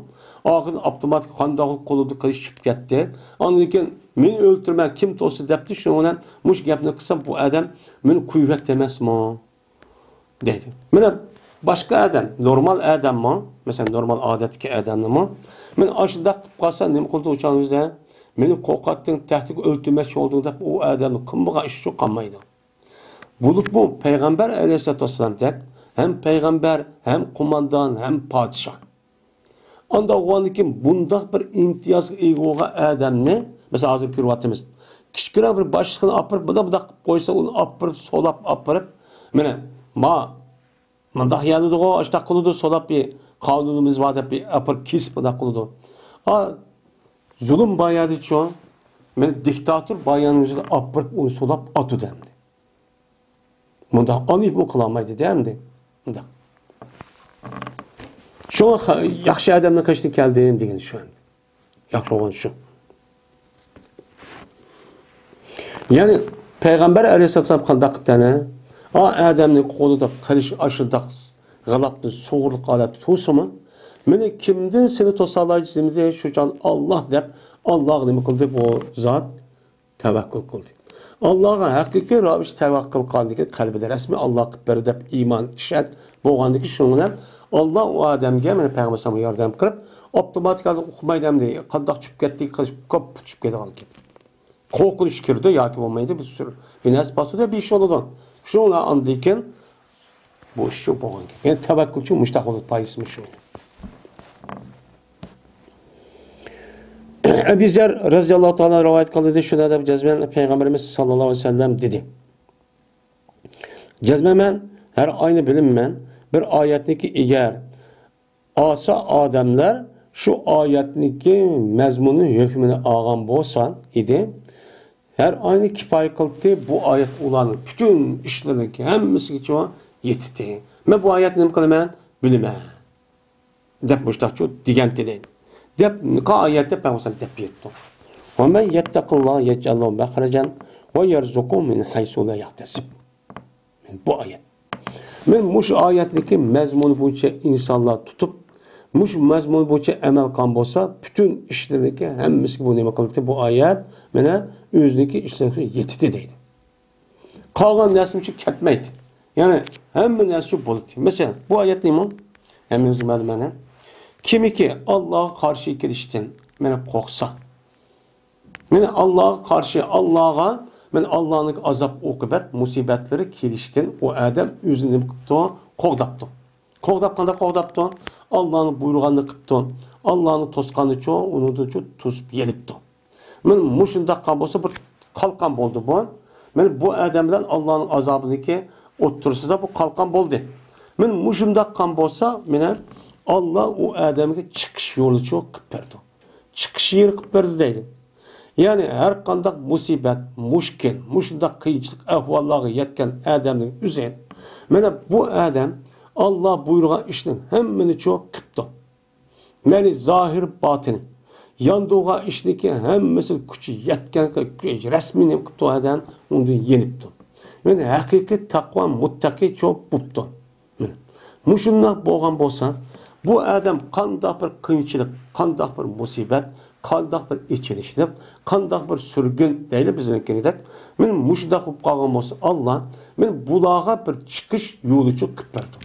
ئاخىرىدا ئاپتوماتىك قانداق قولىدا قىلىچ چۈشۈپ كەتتى. ئاندىن كېيىن مېنى ئۆلتۈرمە، كىم توسا دەپتۇ، شۇنىڭ بىلەن مۇشۇ گەپنى قىلسام، بۇ ئادەم مېنى قويۇۋەت دېمەسمۇ؟ دەيدۇ. مانا باشقا ئادەم، نورمال ئادەممۇ، مەسىلەن، نورمال ئادەتتىكى ئادەمنىمۇ، مانا ئاشۇنداق قىلىپ قالسا، نېمە قىلىدۇ ئۇ چاغنىڭ ئۆزىدە؟ مېنى قورقۇتتۇڭ، تەھدىت، ئۆلتۈرمەكچى بولدۇڭ دەپ، ئۇ ئادەمنىڭ قىلمىغان ئىشى قالمايدۇ. بولۇپمۇ پەيغەمبەر ئەلەيھىسسالاتۇ ۋەسسالامدەك ھەم پەيغەمبەر، ھەم قوماندان، ھەم پادىشاھ. ئانداق بولغاندىن كېيىن بۇنداق بىر ئىمتىيازغا ئىگە بولغان ئادەمنى، مەسىلەن، ھازىر كۆرۈۋاتىمىز. كىچىككىنە بىر باشلىقنى ئاپىرىپ، مۇنداق، مۇنداق قىلىپ قويسا، ئۇنى ئاپىرىپ، سولاپ ئاپىرىپ، مانا، ما، مۇنداق يەردىغۇ، ئاشۇنداق قىلىدۇ، سولاپ، بىر قانۇنىمىز بار دەپ، بىر ئاپىرىپ كېسىپ مۇنداق قىلىدۇ. ئا، زۇلۇم بار يەردىچۇ، مانا دىكتاتور بار يەرنىڭ ئۆزىدە ئاپىرىپ، ئۇنى سولاپ ئاتىدۇ ئەمدى. مۇنداق ئانىيىپمۇ قىلالمايدۇ-دە ئەمدى. مۇنداق. شۇڭا خا-، ياخشى ئادەمنىڭ قېشىدىن كەلدىم دېگىنى شۇ ئەمدى. ياخشى بولغان شۇ. يەنى پەيغەمبەر ئەلەيھىسسالام قانداق قىپتىنى؟ ئا ئادەمنى قولىدا قىلىچ ئاشۇنداق غىلاپنى سۇغۇرلۇق ھالەتتە تۇرسىمۇ، مېنى كىمدىن سېنى توسالايدۇ دېمىدى، شۇ چاغ ئاللا دەپ، ئاللاغا نېمە قىلدى بۇ زات؟ تەۋەككۈل قىلدى. ئاللاغا ھەقىقىي راۋۇشتا تەۋەككۈل قىلغاندىن كېيىن قەلبىدە رەسمىي ئاللا قىلىپ بەردى دەپ ئىمان، ئىشەنچ بولغاندىن كېيىن شۇنىڭ بىلەن ئاللا ئۇ ئادەمگە، مانا پەيغەمبەر ئەلەيھىسسالامغا ياردەم قىلىپ، ئاپتوماتىك ھالدا ئۇقمايدۇ ئەمدى قانداق چۈشۈپ كەتتى، قىلىپ كوپ چۈشۈپ كېتىدىغان گەپ. قورقۇنچ كىرىدۇ ياكى بولمايدۇ، بىر سۈر بىر نەرسە باسىدۇ، بىر ئىش بولىدۇ. شۇنىڭ بىلەن ئاندىن كېيىن بۇ ئىشچۇ بولغان گەپ. يەنى تەۋەككۈلچۇ مۇشتاق بولىدۇ، پايدىسى مۇشۇ. ئەبى زەر رەزىياللاھۇ تائالا رىۋايەت قىلدى، شۇنداق دەپ جەزمەن پەيغەمبىرىمىز ساللاللاھۇ ئەلەيھى ۋەسەللەم دېدى. جەزمەن مەن ھەر ئاينى بىلىمەن، بىر ئايەتنىكى ئېگەر ئاسا ئادەملەر شۇ ئايەتنىكى مەزمۇنى ھۆكمىنى ئالغان بولسا ئىدى، ھەر ئاينى كىپايە قىلتى، بۇ ئايەت ئۇلارنىڭ پۈتۈن ئىشلىرىنىڭكى ھەممىسىگىچە يېتىتتى. مەن بۇ ئايەتنى نېمە قىلىمەن؟ بىلىمەن. دەپ مۇشتاقچۇ دېگەنتى دەيدۇ. دەپ، قايەتتە پەيغەمبەر دەپ بېرىپتۇ. وَمَن يَتَّقِ اللَّهَ يَجْعَل لَّهُ مَخْرَجًا وَيَرْزُقْهُ مِنْ حَيْثُ لَا يَحْتَسِبُ. بۇ ئايەت. مەن مۇشۇ ئايەتنىكى مەزمۇنى بويىچە ئىنسانلار تۇتۇپ، مۇشۇ مەزمۇن بويىچە ئەمەل قىلغان بولسا، پۈتۈن ئىشلىرىنىڭكى ھەممىسىگە بۇ نېمە قىلدى؟ بۇ ئايەت مانا ئۆزىنىڭكى ئىشلىرىغا يېتىدۇ دەيدۇ. قالغان نەرسىمۇ كەتمەيدۇ. يەنى ھەممە نەرسە بولىدۇ. مەسىلەن، بۇ ئايەت نېمە؟ ھەممىمىزگە مەلۇم مانا. كىمكى ئاللاغا قارشى كېلىشتىن مانا قورقسا، مانا ئاللاغا قارشى، ئاللاغا، مانا ئاللانىڭ ئازاب ئوقۇبەت مۇسىبەتلىرى كېلىشتىن ئۇ ئادەم ئۆزىنى نېمە قىپتۇ؟ قوغداپتۇ. قوغداپ قانداق قوغداپتۇ؟ ئاللانىڭ بۇيرۇغاننى قىپتۇ. ئاللانىڭ توسقاننىچۇ، ئۇنىڭدىنچۇ توسۇپ يېنىپتۇ. مانا مۇشۇنداق قىلغان بولسا بىر قالقان بولدى بۇ. مانا بۇ ئادەم بىلەن ئاللانىڭ ئازابىنىڭكى ئوتتۇرىسىدا بۇ قالقان بولدى. مانا مۇشۇنداق قىلغان بولسا، مانا ئاللا ئۇ ئادەمگە چىقىش يولىچۇ قىلىپ بەردى. چىقىش يېرى قىلىپ بەردى دەيدۇ. يەنى ھەر قانداق مۇسىبەت، مۈشكۈل، مۇشۇنداق قىيىنچىلىق ئەھۋاللارغا يەتكەن ئادەمنىڭ ئۆزى، مانا بۇ ئادەم ئاللا بۇيرۇغان ئىشنىڭ ھەممىنىچۇ قىپتۇ. مەنى زاھىر پاتىنى، ياندۇرغان ئىشنىڭكى ھەممىسى كۈچى يەتكەن، رەسمىي نېمە قىپتۇ ئادەم، ئۇندىن يېنىپتۇ. مەن ھەقىقىي تەقۋا مۇتتەقىچۇ بوپتۇ. مانا مۇشۇنداق بولغان بولسا، بۇ ئادەم قانداق بىر قىيىنچىلىق، قانداق بىر مۇسىبەت، قانداق بىر ئېچىنىشلىق، قانداق بىر سۈرگۈن دەيلى بىزنىڭكىدەك، مانا مۇشۇنداق بولۇپ قالغان بولسا، ئاللا مانا بۇلارغا بىر چىقىش يولىچۇ قىلىپ بەردى.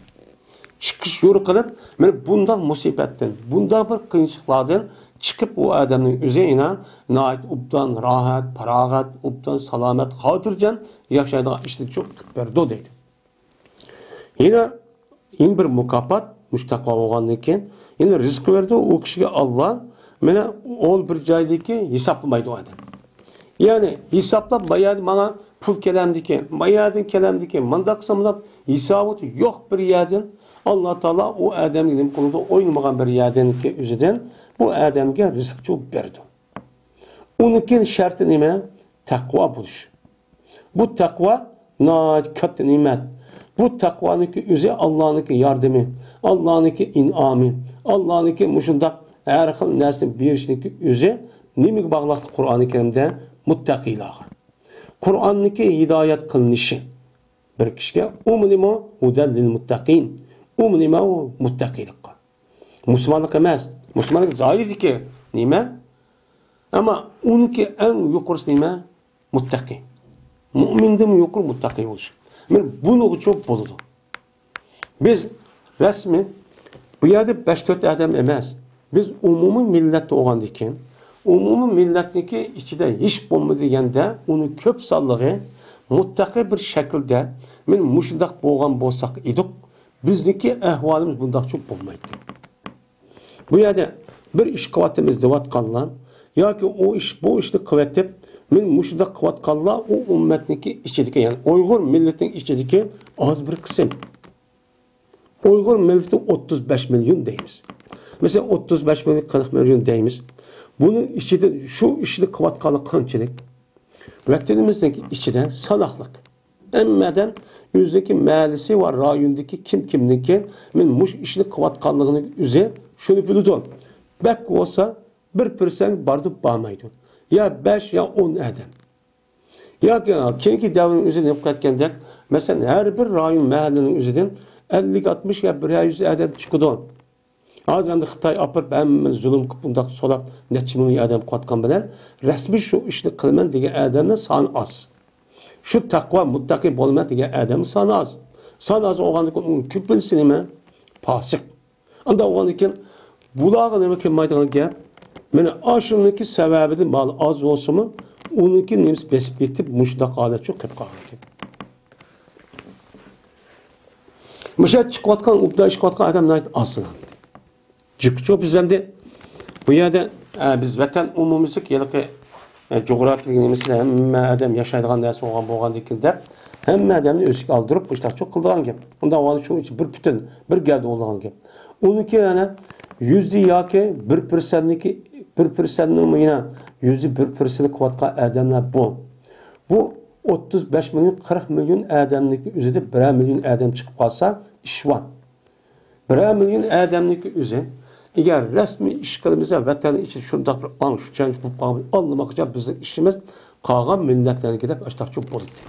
چىقىش يولى قىلىپ، مانا بۇنداق مۇسىبەتتىن، بۇنداق بىر قىيىنچىلىقلاردىن چىقىپ، ئۇ ئادەمنىڭ ئۆزى ئىنان ناھايىتى ئوبدان، راھەت، پاراغەت، ئوبدان، سالامەت، خاتىرجەم ياشايدىغان ئىشنى چوق قىلىپ بەردى دەيدۇ. يەنە، يەنە بىر مۇكاپات، مۇشۇ تەقۋا بولغاندىن كېيىن، يەنە رىزىق بەردى ئۇ كىشىگە ئاللا. مانا ئۇ بىر جايدىكى ھېسابلىمايدۇ ئادەم. يەنى ھېسابلاپ، بايادى ماڭا پۇل كېلەمدىكى، بايادىن كېلەمدىكى، مانداق قىلسام مانداق ھېسابى يوق بىر يەردىن ئاللا تائالا ئۇ ئادەمگە نېمە قىلىدۇ؟ ئويلىمىغان بىر يەردىنكى ئۆزىدىن بۇ ئادەمگە رىزىقچۇ بەردى. ئۇنىڭكى شەرتى نېمە؟ تەقۋا بولۇش. بۇ تەقۋا ناھايىتى كاتتا نېمەت. بۇ تەقۋانىڭكى ئۆزى ئاللانىڭكى ياردىمى، ئاللانىڭكى ئىنئامى، ئاللانىڭكى مۇشۇنداق ھەر خىل نەرسىنى بېرىشىنىڭكى ئۆزى نېمىگە باغلىقلىق؟ قۇرئانى كەرىمدە مۇتتەقىيلارغا. قۇرئاننىڭكى ھىدايەت قىلىنىشى بىر كىشىگە، ئۇمۇ نېمە؟ ھۇدەل لىل مۇتتەقىن. ئۇمۇ نېمە؟ ئۇ مۇتتەقىيلىققا. مۇسۇلمانلىق ئەمەس. مۇسۇلمانلىق زاھىردىكى نېمە؟ ئەمما ئۇنىڭكى ئەڭ يۇقىرىسى نېمە؟ مۇتتەقى. مۇئمىندىنمۇ يۇقىرى مۇتتەقى بولۇش. مانا بۇنىڭغىچۇ بولىدۇ. بىز رەسمىي بۇ يەردە بەش تۆت ئادەم ئەمەس. بىز ئومۇمىي مىللەت بولغاندىكىن، ئومۇمىي مىللەتنىڭكى ئىچىدە ھېچ بولمىدى دېگەندە، ئۇنىڭ كۆپ سانلىقى مۇتتەقى بىر شەكىلدە، مانا مۇشۇنداق بولغان بولساق ئىدۇق، بىزنىڭكى ئەھۋالىمىز بۇنداقچۇ بولمايتتى. بۇ يەردە بىر ئىش قىلىۋاتىمىز دەۋاتقانلار ياكى ئۇ ئىش، بۇ ئىشنى قىلىۋېتىپ، مانا مۇشۇنداق قىلىۋاتقانلار ئۇ ئۈممەتنىڭكى ئىچىدىكى، يەنى ئۇيغۇر مىللىتىنىڭ ئىچىدىكى ئاز بىر قىسىم. ئۇيغۇر مىللىتى ئوتتۇز بەش مىليون دەيمىز. مەسىلەن، ئوتتۇز بەش مىليون، قىرىق مىليون دەيمىز. بۇنىڭ ئىچىدە شۇ ئىشنى قىلىۋاتقانلار قانچىلىك؟ ۋەتىنىمىزنىڭ ئىچىدە ساناقلىق. ھەممە ئادەم ئۆزىنىڭكى مەھەللىسى ۋە رايوندىكى كىم كىمنىڭكى مانا مۇشۇ ئىشنى قىلىۋاتقانلىقىنىڭ ئۆزى شۇنى بىلىدۇ. بەك بولسا بىر پىرسەنت بارىدۇ، بارمايدۇ. يا بەش، يا ئون ئادەم. ياكى كېيىنكى دەۋرنىڭ ئۆزىدە نېمە قىلىۋاتقاندەك، مەسىلەن، ھەر بىر رايون، مەھەللىنىڭ ئۆزىدىن ئەللىك، ئاتمىش يا بىر يۈز ئادەم چىقىدۇ. ھازىر ئەمدى خىتاي ئاپىرىپ ھەممىنى زۇلۇم قىلىپ، بۇنداق سولاپ نەچچە مىليون ئادەم قىلىۋاتقان بىلەن، رەسمىي شۇ ئىشنى قىلىمەن دېگەن ئادەمنىڭ سانى ئاز. شۇ تەقۋا، مۇتتەقى بولىمەن دېگەن ئادەمنىڭ سانى ئاز. سانى ئاز بولغاندىكىن ئۇنىڭ كۆپىنچىسى نېمە؟ پاسىق. ئانداق بولغاندىكىن بۇلارغا نېمە كەلمەيدىغان گەپ؟ مانا ئاشۇنىڭكى سەۋەبىدىن مال ئاز بولسىمۇ، ئۇنىڭكى نېمىسى بېسىپ كېتىپ، مۇشۇنداق ھالەتچۇ قېلىپ قالغان ئىكەن. مۇشۇ چىقىۋاتقان، ئوبدان ئىش قىلىۋاتقان ئادەم ناھايىتى ئاز سانالدى. جىقچۇ بىز ئەمدى بۇ يەردە، ئە، بىز ۋەتەن ئومۇميۈزلۈك ھېلىقى، ئە، جۇغراپىيىلىك نېمىسىدە ھەممە ئادەم ياشايدىغان نەرسە بولغان، بولغاندىكىن دەپ، ھەممە ئادەمنى ئۆز ئىچىگە ئالدۇرۇپ، مۇشۇنداق چوڭ قىلىدىغان گەپ. ئۇنداق بولغاندا شۇنىڭ ئىچى بىر پۈتۈن، بىر گەۋدە بولىدىغان گەپ. ئۇنىڭكى يەنە يۈزدە ياكى بىر پىرسەنتنىكى، بىر پىرسەنتنىڭمۇ يەنە يۈزدە بىر پىرسەنتى قىلىۋاتقان ئادەملەر بۇ. بۇ ئوتتۇز بەش مىليون، قىرىق مىليون ئادەمنىڭكى ئۆزىدە بىرەر مىليون ئادەم چىقىپ قالسا، ئىش بار. بىرەر مىليون ئادەمنىڭكى ئۆزى، ئەگەر رەسمىي ئىش قىلىمىز، ۋەتەن ئىچىدە شۇنداق بىر ئاڭ شۇچەنچ بولۇپ قالغان، ئاللىماقچە بىزنىڭ ئىشىمىز قالغان مىللەتلەرنىڭكىدەك ئاشتاقچۇ بولدى.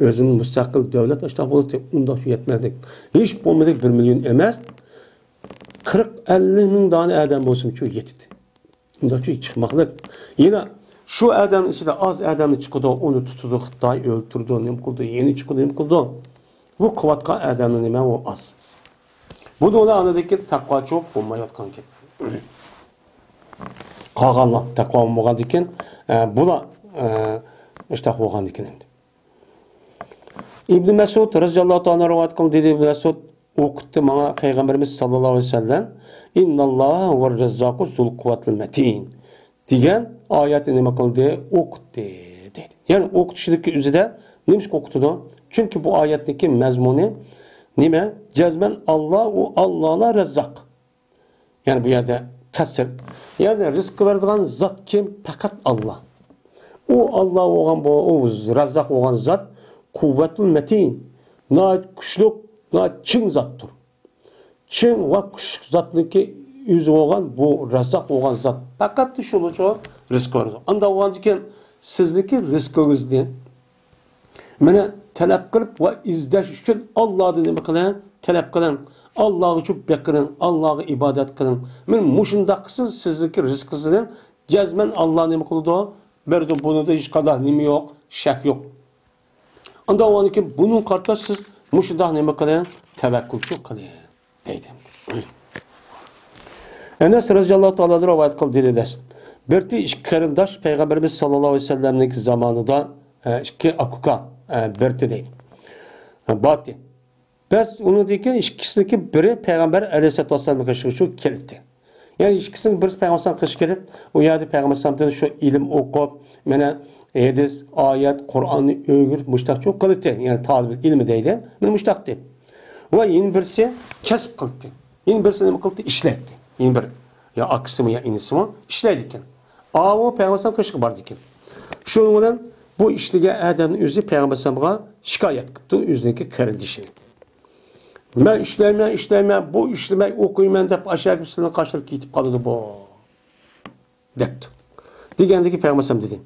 ئۆزىمىز مۇستەقىل دۆلەت ئاشتاق بولدى، ئۇنداقچۇ يەتمەيدۇ. ھېچ بولمىدى بىر مىليون ئەمەس، قىرىق، ئەللىك مىڭ دانە ئادەم بولسىمۇچۇ يېتىدۇ. ئۇنداقچۇ چىقماقلىق. يەنە شۇ ئادەم ئىچىدە ئاز ئادەمنى چىقىدۇ، ئۇنى تۇتىدۇ خىتاي، ئۆلتۈرىدۇ، نېمە قىلىدۇ، يەنە چىقىدۇ، نېمە قىلىدۇ. بۇ قىلىۋاتقان ئادەمنىڭ نېمە ئۇ ئاز. بۇنى ئۇلار ئاندىن كېيىن تەقۋاچۇ بولمايۋاتقان گەپ. قالغانلار تەقۋا بولمىغاندىن كېيىن، ئە، بۇلار، ئە، ئىشتاق بولغاندىن كېيىن ئەمدى. ئىبن مەسئۇد رەزىياللاھۇ تائالا رىۋايەت قىلدى، دېدى ئىبن مەسئۇد، ئوقۇتتى ماڭا پەيغەمبىرىمىز ساللاللاھۇ ئەلەيھى ۋەسەللەم، «ئىنناللاھا ھۇۋەر رەززاقۇ زۇل قۇۋۋەتىل مەتىن» دېگەن ئايەتنى نېمە قىلدى؟ ئوقۇتتى، دەيدۇ. يەنى ئوقۇتۇشىدىكى ئۆزىدە نېمىشقا ئوقۇتىدۇ؟ چۈنكى بۇ ئايەتنىڭكى مەزمۇنى نېمە؟ جەزمەن ئاللا، ئۇ ئاللالا رەززاق. يەنى بۇ يەردە قەسىر. يەنى رىزىق بېرىدىغان زات كىم؟ پەقەت ئاللا. ئۇ ئاللا بولغان، بۇ، ئۇ رەززاق بولغان زات قۇۋۋەتۇل مەتىن. ناھايىتى كۈچلۈك، ناھايىتى چىڭ زاتتۇر. چىڭ ۋە كۈچلۈك زاتنىڭكى ئۆزى بولغان بۇ رەززاق بولغان زات پەقەت شۇلىچۇ رىزىق بېرىدۇ. ئانداق بولغاندىكىن سىزنىڭكى رىزقىڭىزنى مانا تەلەپ قىلىپ ۋە ئىزدەش ئۈچۈن ئاللادىن نېمە قىلىڭ؟ تەلەپ قىلىڭ. ئاللاغا چۆپ بېقىڭ، ئاللاغا ئىبادەت قىلىڭ. مانا مۇشۇنداق قىلسىڭىز سىزنىڭكى رىزقىڭىزنى جەزمەن ئاللا نېمە قىلىدۇ؟ بېرىدۇ. بۇنىڭدا ھېچقانداق نېمە يوق، شەك يوق. ئانداق بولغاندىكىن بۇنىڭغا قارىتا سىز مۇشۇنداق نېمە قىلىڭ؟ تەۋەككۈلچۇ قىلىڭ، دەيدۇ. ئەنەس رەزىياللاھۇ تائالا رىۋايەت قىلدى، دېدى. بىرتى ئىككى قېرىنداش پەيغەمبىرىمىز ساللاللاھۇ ئەلەيھى ۋەسەللەمنىڭكى زامانىدا، ئە، ئىككى ئاكا، ئە، بىرتى دەيدۇ. ئە، باتى. بەس ئۇنىڭدىن كېيىن ئىككىسىنىڭكى بىرى پەيغەمبەر ئەلەيھىسسالاتۇ ۋەسسالامنىڭ قېشىغا كېلىپتى. يەنى ئىككىسىنىڭ بىرسى پەيغەمبەر ئەلەيھىسسالام قېشىغا كېلىپ، ئۇ يەردە پەيغەمبەر ئەلەيھىسسالامدىن شۇ ئىلىم ئوقۇپ، مانا ھەدىس، ئايەت، قۇرئاننى ئۆگىنىپ، مۇشۇنداق قىلىتتى. يەنى تالىبىل ئىلمى دەيدۇ. مانا مۇشۇنداقتى. ۋە يەنە بىرسى كەسىپ قىلىتتى. يەنە بىرسى نېمە قىلىتتى؟ ئىشلەيتتى. يەنە بىر يا ئاكىسىمۇ يا ئىنىسىمۇ ئىشلەيدىكەن. ئاۋۇ پەيغەمبەر ئەلەيھىسسالام قېشىغا باردىكەن. شۇنىڭ بىلەن بۇ ئىشلىگەن ئادەمنىڭ ئۆزى پەيغەمبەر ئەلەيھىسسالامغا شىكايەت قىپتۇ، ئۆزىنىڭكى قېرىندىشىنى. مەن ئىشلەيمەن، ئىشلەيمەن، بۇ ئىشلىمەي ئوقۇيمەن دەپ ئاشۇ سىلىنىڭ قاشلىرى كېتىپ قالىدۇ بۇ، دەپتۇ. دېگەندىكى پەيغەمبەر ئەلەيھىسسالام دېدى،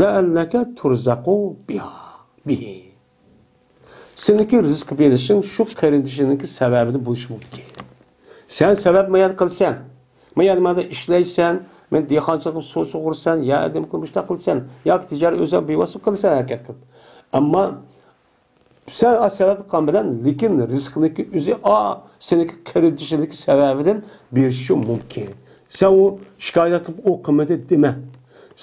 لەئەللەكە تۇرزەقۇ بىھا، بىھى. سېنىڭكى رىزىق بېرىشىڭ شۇ قېرىندىشىڭنىڭكى سەۋەبىدىن بولۇشى مۇمكىن. سەن سەۋەب مايان قىلىسەن. مايان مادا ئىشلەيسەن، مەن دېھقانچىلىققا سۇ سۇغۇرىسەن، يا ئادەم قىلمىشتا قىلىسەن، ياكى تىجارەت ئۆزۈڭ بىۋاسىتە قىلىسەن ھەرىكەت قىلىپ. ئەمما سەن ئا سەۋەب قىلغان بىلەن، لېكىن رىزقىنىڭكى ئۆزى ئا سېنىڭكى قېرىندىشىڭنىڭكى سەۋەبىدىن بېرىشى مۇمكىن. سەن ئۇ شىكايەت قىلىپ ئۇ قىلمىدى دېمە.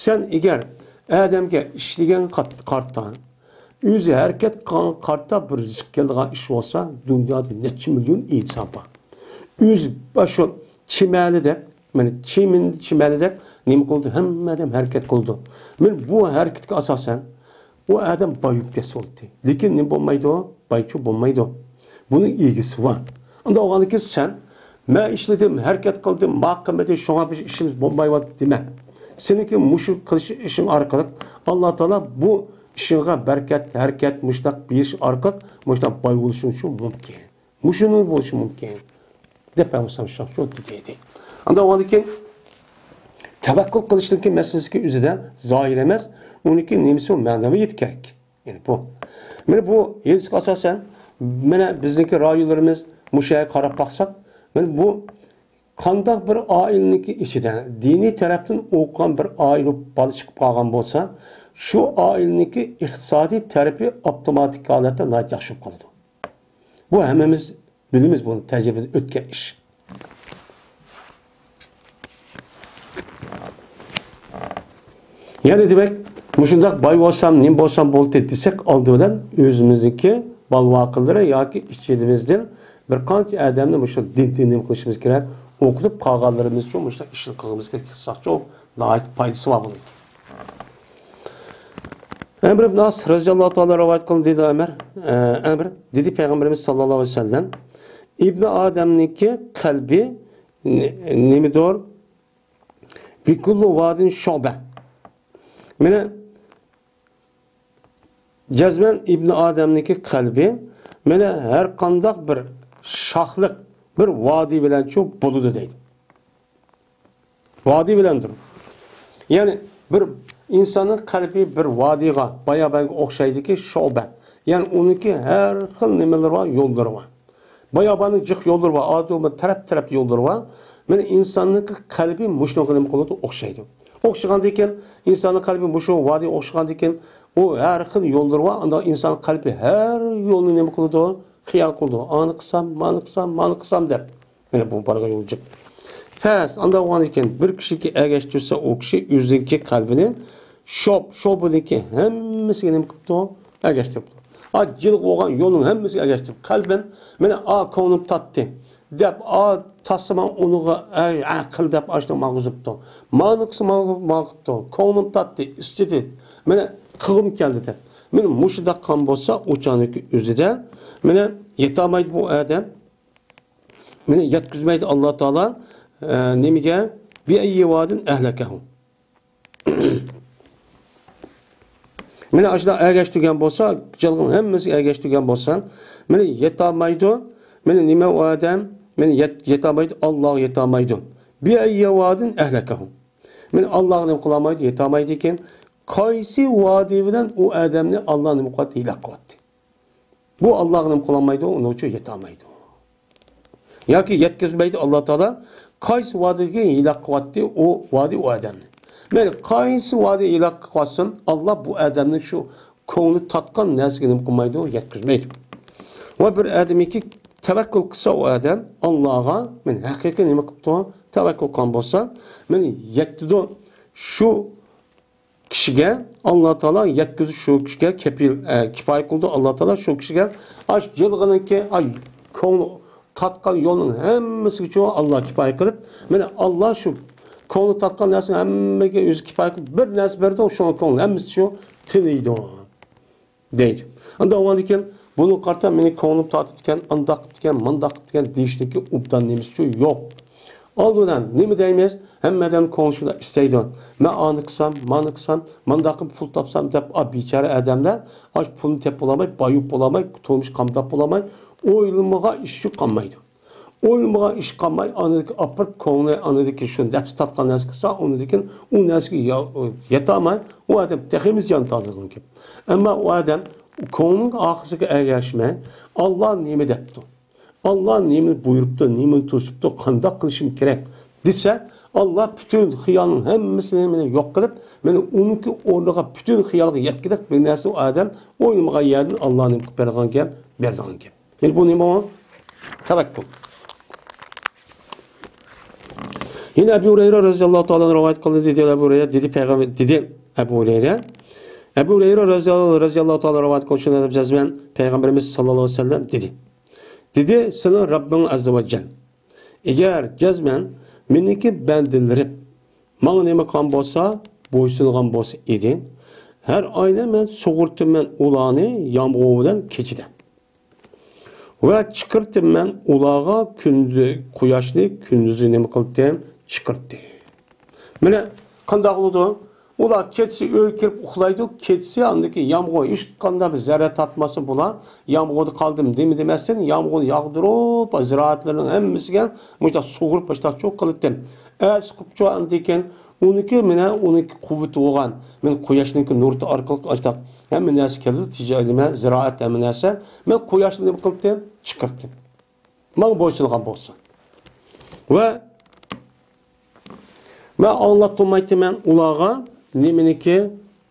سەن ئەگەر ئادەمگە ئىشلىگەن قات-، قارتا، ئۆزى ھەرىكەت قىلغان قارتا بىر رىزىق كېلىدىغان ئىش بولسا، دۇنيادا نەچچە مىليون ئىنسان بار. ئۆزى باشۇ چىمەلىدەك، مانا چىمىن-، چىمەلىدەك نېمە قىلىدۇ؟ ھەممە ئادەم ھەرىكەت قىلىدۇ. مانا بۇ ھەرىكەتكە ئاساسەن ئۇ ئادەم باي بولۇپ كەتسە بولدى. لېكىن نېمە بولمايدۇ؟ بايچۇ بولمايدۇ. بۇنىڭ ئىگىسى بار. ئۇنداق بولغاندىكىن سەن، مەن ئىشلىدىم، ھەرىكەت قىلدىم، ما قىلمىدى، شۇڭا بىز ئىشىمىز بولمايۋاتىدۇ دېمە. سېنىڭكى مۇشۇ قىلىش ئىشىڭ ئارقىلىق ئاللا تائالا بۇ ئىشىڭغا بەرىكەت، ھەرىكەت، مۇشۇنداق بېرىش ئارقىلىق مۇشۇنداق باي بولۇشۇڭ ئۈچۈن مۇمكىن. مۇشۇنىڭ بولۇشى مۇمكىن، دەپ پەيغەمبەر شۇ دېدى. ئاندىن ئۇنىڭدىن كېيىن تەۋەككۈل قىلىشنىڭكى مەسىلىسىكى ئۆزىدە زاھىر ئەمەس، ئۇنىڭكى نېمىسى مەنىۋىيەت كېرەك. يەنى بۇ. مانا بۇ ھەدىسكە ئاساسەن، مانا بىزنىڭكى رايونلىرىمىز مۇشۇ يەرگە قاراپ باقساق، مانا بۇ قانداق بىر ئائىلىنىڭكى ئىچىدە دىنىي تەرەپتىن ئوقۇغان بىر ئائىلە بالا چىقىپ قالغان بولسا، شۇ ئائىلىنىڭكى ئىقتىسادىي تەرىپى ئاپتوماتىك ھالەتتە ناھايىتى ياخشى بولۇپ قالىدۇ. بۇ ھەممىمىز بىلىمىز بۇنى، تەجرىبىدىن ئۆتكەن ئىش. يەنى دېمەك، مۇشۇنداق باي بولسام، نېمە بولسام بولدى دېسەك، ئالدى بىلەن ئۆزىمىزنىڭكى بالىۋاقىلىرى ياكى ئىچىمىزدىن بىر قانچە ئادەمنى مۇشۇ دىن، دىن نېمە قىلىشىمىز كېرەك، ئوقۇتۇپ قالغانلىرىمىز ئۈچۈن مۇشۇنداق ئىشنى قىلغىمىز كېرەك، قىلساقچۇ ناھايىتى پايدىسى بار بۇنىڭكى. ئەمر ئىبن ئاس رەزىياللاھۇ تائالا رىۋايەت قىلدى، دېدى ئەمر، ئە، ئەمر، دېدى پەيغەمبىرىمىز ساللاللاھۇ ئەلەيھى ۋەسەللەم، ئىبنى ئادەمنىڭكى قەلبى نېمىدۇر؟ بىكۇللۇ ۋادىن شۇبە. مانا جەزمەن ئىبنى ئادەمنىڭكى قەلبى، مانا ھەر قانداق بىر شاخلىق، بىر ۋادى بىلەنچۇ بولىدۇ دەيدۇ. ۋادى بىلەندۇر. يەنى بىر ئىنساننىڭ قەلبى بىر ۋادىغا، بايابانغا ئوخشايدىكى شۇبە. يەنى ئۇنىڭكى ھەر خىل نېمىلىرى بار، يوللىرى بار. باياباننىڭ جىق يوللىرى بار، ئادەم تەرەپ-تەرەپ يوللىرى بار. مانا ئىنساننىڭ قەلبى مۇشۇنىڭغا نېمە قىلىدۇ؟ ئوخشايدۇ. ئوخشىغاندىكىن، ئىنساننىڭ قەلبى مۇشۇ ۋادىغا ئوخشىغاندىكىن، ئۇ ھەر خىل يوللىرى بار. ئانداق ئىنسان قەلبى ھەر يولنى نېمە قىلىدۇ؟ خىيال قىلىدۇ. ئانى قىلسام، مانى قىلسام، مانى قىلسام دەپ. يەنە بۇ بارغان يول جىق. پەس، ئانداق بولغاندىكىن، بىر كىشىگە ئەگەشتۈرسە، ئۇ كىشى ئۆزىنىڭكى قەلبىنى شوب، شوبىدىكى ھەممىسىگە نېمە قىپتۇ؟ ئەگەشتۈرۈپتۇ. ئا، جىلغا بولغان يولنىڭ ھەممىسىگە ئەگەشتۈرۈپ، قەلبىن، مانا، ئا، كۆڭلۈم تاتتى دەپ، ئا، تاتسا، مانا ئۇنىڭغا، ئەي، ئەقىل دەپ، ئاشۇنى ماڭغۇزۇپتۇ. ماڭا قىلسا، ماڭا، ماڭا قىپتۇ. كۆڭلۈم تاتتى، ئىچىدى. مانا، قىلغۇم كەلدى دەپ. مانا مۇشۇنداق قىلغان بولسا، ئۇ چاغنىڭكى ئۆزىدە، مانا، يېتەلمەيدۇ بۇ ئادەم. مانا يەتكۈزمەيدۇ ئاللا تائالا، ئە، نېمىگە؟ بىئەييى ۋادىن ئەھلەكەھۇ. مانا ئاشۇنداق ئەگەشتۈرگەن بولسا، جىلغىنىڭ ھەممىسىگە ئەگەشتۈرگەن بولسا، مانا يېتەلمەيدۇ. مانا نېمە ئۇ ئادەم؟ مانا يەت-، يېتەلمەيدۇ، ئاللاغا يېتەلمەيدۇ. بىئەييى ۋادىن ئەھلەكەھۇ. مانا ئاللاغا نېمە قىلالمايدۇ؟ يېتەلمەيدىكەن، قايسى ۋادى بىلەن ئۇ ئادەمنى ئاللا نېمە قىلىۋاتتى؟ ھېلاك قىلىۋاتتى. بۇ ئاللاغا نېمە قىلالمايدۇ، ئۇنىڭ ئۈچۈن يېتەلمەيدۇ. ياكى يەتكۈزمەيدۇ ئاللا تائالا. قايسى ۋادىگە ھېلاك قىلىۋاتتى ئۇ ۋادى ئۇ ئادەمنى. مەيلى، قايسى ۋادى ھېلاك قىلىۋاتسۇن، ئاللا بۇ ئادەمنى شۇ كۆڭلى تارتقان نەرسىگە نېمە قىلمايدۇ، يەتكۈزمەيدۇ. ۋە بىر ئادەمكى تەۋەككۈل قىلسا ئۇ ئادەم ئاللاغا، مەن ھەقىقىي نېمە قىپتۇ، تەۋەككۈل قىلغان بولسا، مەن يەتتىدۇ. شۇ كىشىگە ئاللا تائالا يەتكۈزۈش، شۇ كىشىگە كەپىل، ئە، كىپايە قىلىدۇ. ئاللا تائالا شۇ كىشىگە ئاش جىلغىنىڭكى، ئاي، كۆڭلى تارتقان يولنىڭ ھەممىسىگىچۇ ئاللا كىپايە قىلىپ، مانا ئاللا شۇ كۆڭلى تارتقان نەرسىنىڭ ھەممىگە ئۆزى كىپايە قىلىپ، بىر نەرسە بېرىدۇ، شۇنىڭ كۆڭلى ھەممىسىچۇ تىنىيدۇ. دەيدۇ. ئاندىن ئۇنىڭدىن كېيىن بۇنىڭغا قارىتا مېنىڭ كۆڭلۈم تارتىپتىكەن، ئانداق قىپتىكەن، مانداق قىپتىكەن دېيىشنىكى ئوبدان نېمىسىچۇ يوق. ئالدى بىلەن نېمە دەيمىز؟ ھەممە ئادەم كۆڭلى شۇنداق ئىستەيدۇ. مەن ئانى قىلسام، مانى قىلسام، مانداق قىلىپ پۇل تاپسام دەپ، ئا، بىچارە ئادەملەر ئاشۇ پۇلنى تېپىپ بولالماي، بايىپ بولالماي، تۇرمۇش قامداپ بولالماي، ئويلىمىغان ئىشچۇ قالمايدۇ. ئويلىمىغان ئىش قالماي، ئانىدىكى ئاپىرىپ، كۆڭلى ئانىدىكى شۇ نەپسى تارتقان نەرسە قىلسا، ئۇنىدىكى ئۇ نەرسىگە يا-، يەتەلمەي، ئۇ ئادەم تېخىمۇ زىيان تارتىدىغان گەپ. ئەمما ئۇ ئادەم كۆڭلىنىڭ ئاخىرسىغا ئەگەشمەي، ئاللا نېمە دەپتۇ؟ ئاللا نېمىنى بۇيرۇپتۇ، نېمىنى توسۇپتۇ، قانداق قىلىشىم كېرەك دېسە، ئاللا پۈتۈن خىيالنىڭ ھەممىسىنى مانا يوق قىلىپ، مانا ئۇنىڭكى ئورنىغا پۈتۈن خىيالغا يەتكۈدەك بىر نەرسىنى ئۇ ئادەم ئويلىمىغان يەردىن ئاللا نېمە قىلىپ بېرىدىغان گەپ، بېرىدىغان گەپ. يەنى بۇ نېمە ئۇ؟ تەۋەككۈل. يەنە ئەبۇ ھۇرەيرە رەزىياللاھۇ تائالا رىۋايەت قىلدى، دېدى ئەبۇ ھۇرەيرە، دېدى پەيغەمبەر، دېدى ئەبۇ ھۇرەيرە. ئەبۇ ھۇرەيرە رەزىياللاھۇ، رەزىياللاھۇ تائالا رىۋايەت قىلغان شۇنداق دەپ جەزمەن پەيغەمبىرىمىز ساللاللاھۇ ئەلەيھى ۋەسەللەم دېدى. دېدى، سېنىڭ رەببىڭ ئەززە ۋە جەل. ئەگەر جەزمەن مېنىڭكى بەندىلىرىم ماڭا نېمە قىلغان بولسا، بويسۇنغان بولسا ئىدى، ھەر ئايدا مەن سۇغۇرتىمەن ئۇلارنى يامغۇر بىلەن كېچىدە. ۋە چىقىرتىمەن ئۇلارغا كۈندە-، قۇياشنى كۈندۈزى نېمە قىلدىم؟ چىقىرتتى. مانا قانداق بولىدۇ؟ ئۇلار كېچىسى ئۆيگە كىرىپ ئۇخلايدۇ، كېچىسى ئاندىكى يامغۇر ھېچقانداق بىر زەرەر تارتماستىن بۇلار يامغۇردا قالدىم دېمە دېمەستىن، يامغۇرنى ياغدۇرۇپ، زىرائەتلىرىنىڭ ھەممىسىگە مۇشۇنداق سۇغۇرۇپ باشلاقچۇ قىلىتتىم. ئەتىسى قىپچۇ ئاندىن كېيىن ئۇنىڭكى، مانا ئۇنىڭكى قۇۋۋىتى بولغان، مانا قۇياشنىڭكى نۇرى ئارقىلىق ئاشتاق ھەممە نەرسە كېلىدۇ، تىجارەت، نېمە، زىرائەت، ھەممە نەرسە. مەن قۇياشنى نېمە قىلدىم؟ چىقىرتتىم. ماڭا بويسۇنغان بولسا. ۋە مەن ئاڭلاتتۇرمايتتىمەن ئۇلارغا نېمىنىكى،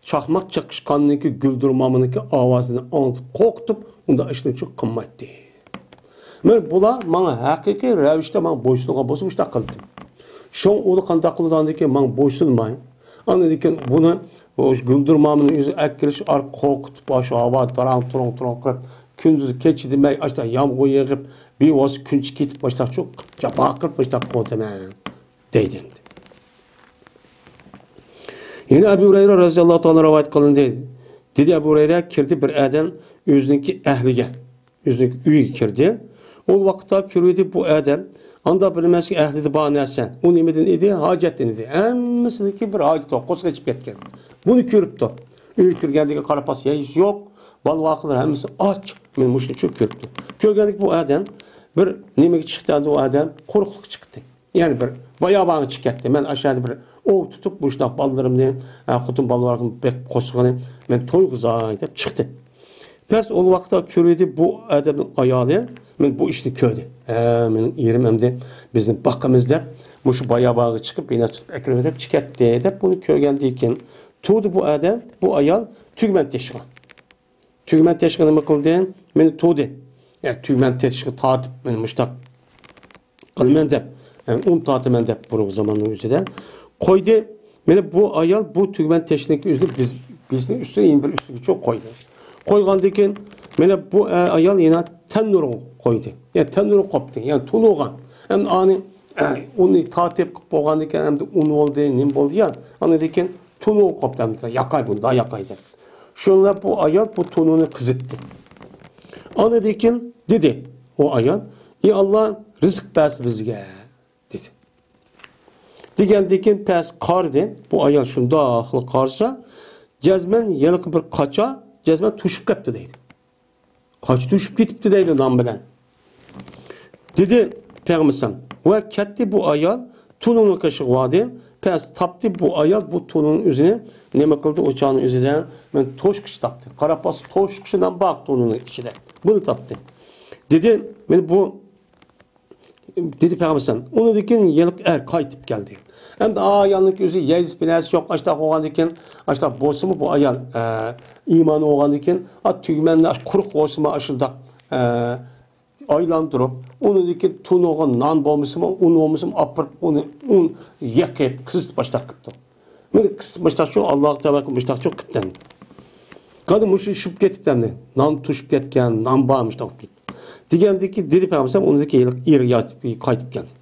چاقماق چېقىشقاننىڭكى، گۈلدۈرمامىنىڭكى ئاۋازىنى ئاڭلىتىپ قورقۇتۇپ، ئۇنداق ئىشنى چوق قىلمايتتى. مەن بۇلار ماڭا ھەقىقىي رەۋىشتە ماڭا بويسۇنغان بولسا، مۇشۇنداق قىلدىم. شۇڭا ئۇلار قانداق قىلىدۇ ئاندىن كېيىن ماڭا بويسۇنماي؟ ئاندىن كېيىن بۇنى، ئۇ گۈلدۈرمامىنى ئۆزى ئەكىرىش ئارقا قورقۇتۇپ، ئاشۇ ھاۋا داراڭ-تۇرۇڭ-تۇرۇڭ قىلىپ، كۈندۈز كېچە دېمەي، ئاشۇنداق يامغۇر يېغىپ، بىۋاسىتە كۈن چىقىپ كېتىپ، ئاشۇنداق چوق جاپا قىلىپ، ئاشۇنداق قىلدىم مەن. دەيدۇ ئەمدى. يەنە ئەبۇ ھۇرەيرە رەزىياللاھۇ تائالا رىۋايەت قىلىندى. دېدى ئەبۇ ھۇرەيرە، كىردى بىر ئادەم ئۆزىنىڭكى ئەھلىگە، ئۆزىنىڭكى ئۆيىگە كىردى. ئۇ ۋاقىتتا كۆرۈۋىدى بۇ ئادەم، ئاندا بىلمەسكى ئەھلىدە بار نەرسە. ئۇ نېمىدىن ئىدى؟ ھاجەتتىن ئىدى. ھەممىسىدىكى بىر ھاجىتى بار، قورسىقى ئېچىپ كەتكەن. بۇنى كۆرۈپتۇ. ئۆيگە كىرگەندىكىن قاراپ باقسا، ھېچ يوق. بالا-ۋاقىلار ھەممىسى ئاچ. مانا مۇشۇنى چۈشۈرۈپ كۆرۈپتۇ. كۆرگەندىكىن بۇ ئادەم بىر نېمىگە چىقتى ئەمدى ئۇ ئادەم؟ قۇرۇقلۇققا چىقتى. يەنى بىر بايابانغا چىقىپ كەتتى. مەن ئاشۇ يەردە بىر ئوۋ تۇتۇپ، مۇشۇنداق بالىلىرىمنى، ھە، خوتۇن بالىلارنى بېقىپ قورسىقىنى مەن تويغۇزاي دەپ چىقتى. بەس ئۇ ۋاقىتتا كۆرۈۋىدى بۇ ئادەمنىڭ ئايالى، مانا بۇ ئىشنى كۆردى. ھە، مېنىڭ ئېرىم ئەمدى بىزنى باقىمىز دەپ، مۇشۇ بايابانغا چىقىپ، بىنا تۇتۇپ ئەكىرىمىز دەپ چىقىپ كەتتى دەپ بۇنى كۆرگەندىن كېيىن تۇردى بۇ ئادەم، بۇ ئايال تۈگمەن تېشىغا. تۈگمەن تېشىغا نېمە قىلدى؟ مېنى تۇردى. يەنى تۈگمەن تېشىغا تارتىپ، مېنى مۇشتاق قىلىمەن دەپ، يەنى ئۇن تارتىمەن دەپ بۇرۇنقى زاماننىڭ ئۆزىدە قويدى. مانا بۇ ئايال بۇ تۈگمەن تېشىنىڭكى ئۆزىنى بىز، بىزنىڭ ئۈستىگە يەنە بىر ئۈستىگە چوق قويدى. قويغاندىن كېيىن مانا بۇ، ئە، ئايال يەنە تەننۇرغا قويدى. يەنى تەننۇرغا قوپتى. يەنى تونۇغا. ئەمدى ئانى، ئە، ئۇنى تارتىپ قىلىپ بولغاندىن كېيىن ئەمدى ئۇن بولدى، نېمە بولدى يا؟ ئاندىن كېيىن تونۇغا قوپتى. ئەمدى ياقاي بۇندا ياقاي دەپ. شۇنىڭ بىلەن بۇ ئايال بۇ تونۇنى قىزىتتى. ئاندىن كېيىن دېدى ئۇ ئايال، ئى ئاللا، رىزىق بەرسە بىزگە، دېدى. دېگەندىن كېيىن پەس قارىدى. بۇ ئايال شۇنداقلا قارىسا، جەزمەن ھېلىقى بىر قاچا، جەزمەن توشۇپ كەپتۇ دەيدۇ. قاچا توشۇپ كېتىپتۇ دەيدۇ نان بىلەن. دېدى پەيغەمبەر ئەلەيھىسسالام. ۋە كەتتى بۇ ئايال، تونۇنىڭ قېشىغا باردى. پەس تاپتى بۇ ئايال بۇ تونۇنىڭ ئۆزىنى نېمە قىلدى؟ ئوچاقنىڭ ئۆزىدە مانا توشقۇچ تاپتى. قاراپ باقسا، توشقۇچ نان بار تونۇنىڭ ئىچىدە. بۇنى تاپتى. دېدى، مانا بۇ دېدى پەيغەمبەر ئەلەيھىسسالام. ئۇنىڭدىن كېيىن ھېلىقى ئەر قايتىپ كەلدى. ئەمدى ئايالنىڭكى ئۆزى يەيدىسى بىر نەرسە يوق، ئاشتاق بولغاندىن كېيىن، ئاشتاق بولسىمۇ بۇ ئايال، ئە، ئىمانى بولغاندىن كېيىن، ئا، تۈگمەننى ئاش-، قۇرۇق بولسىمۇ ئاشۇنداق، ئە، ئايلاندۇرۇپ، ئۇنىڭدىن كېيىن تونۇغا نان بولمىسىمۇ، ئۇن بولمىسىمۇ ئاپىرىپ، ئۇنى ئۇن يېقىپ، قىزىتىپ ئاشتاق قىپتۇ. مانا مۇشتاقچۇ، ئاللاغا تەۋەككۈل، مۇشتاقچۇ قىپتەن. قادا مۇشۇ شۇپ كېتىپتەن، نان توشۇپ كەتكەن، نان بار مۇشتاق بولۇپ كېتىپ. دېگەندىكى دېدى پەيغەمبەر ئۇنىڭدىكى ھېلىقى ئېرى يا-، قايتىپ كەلدى.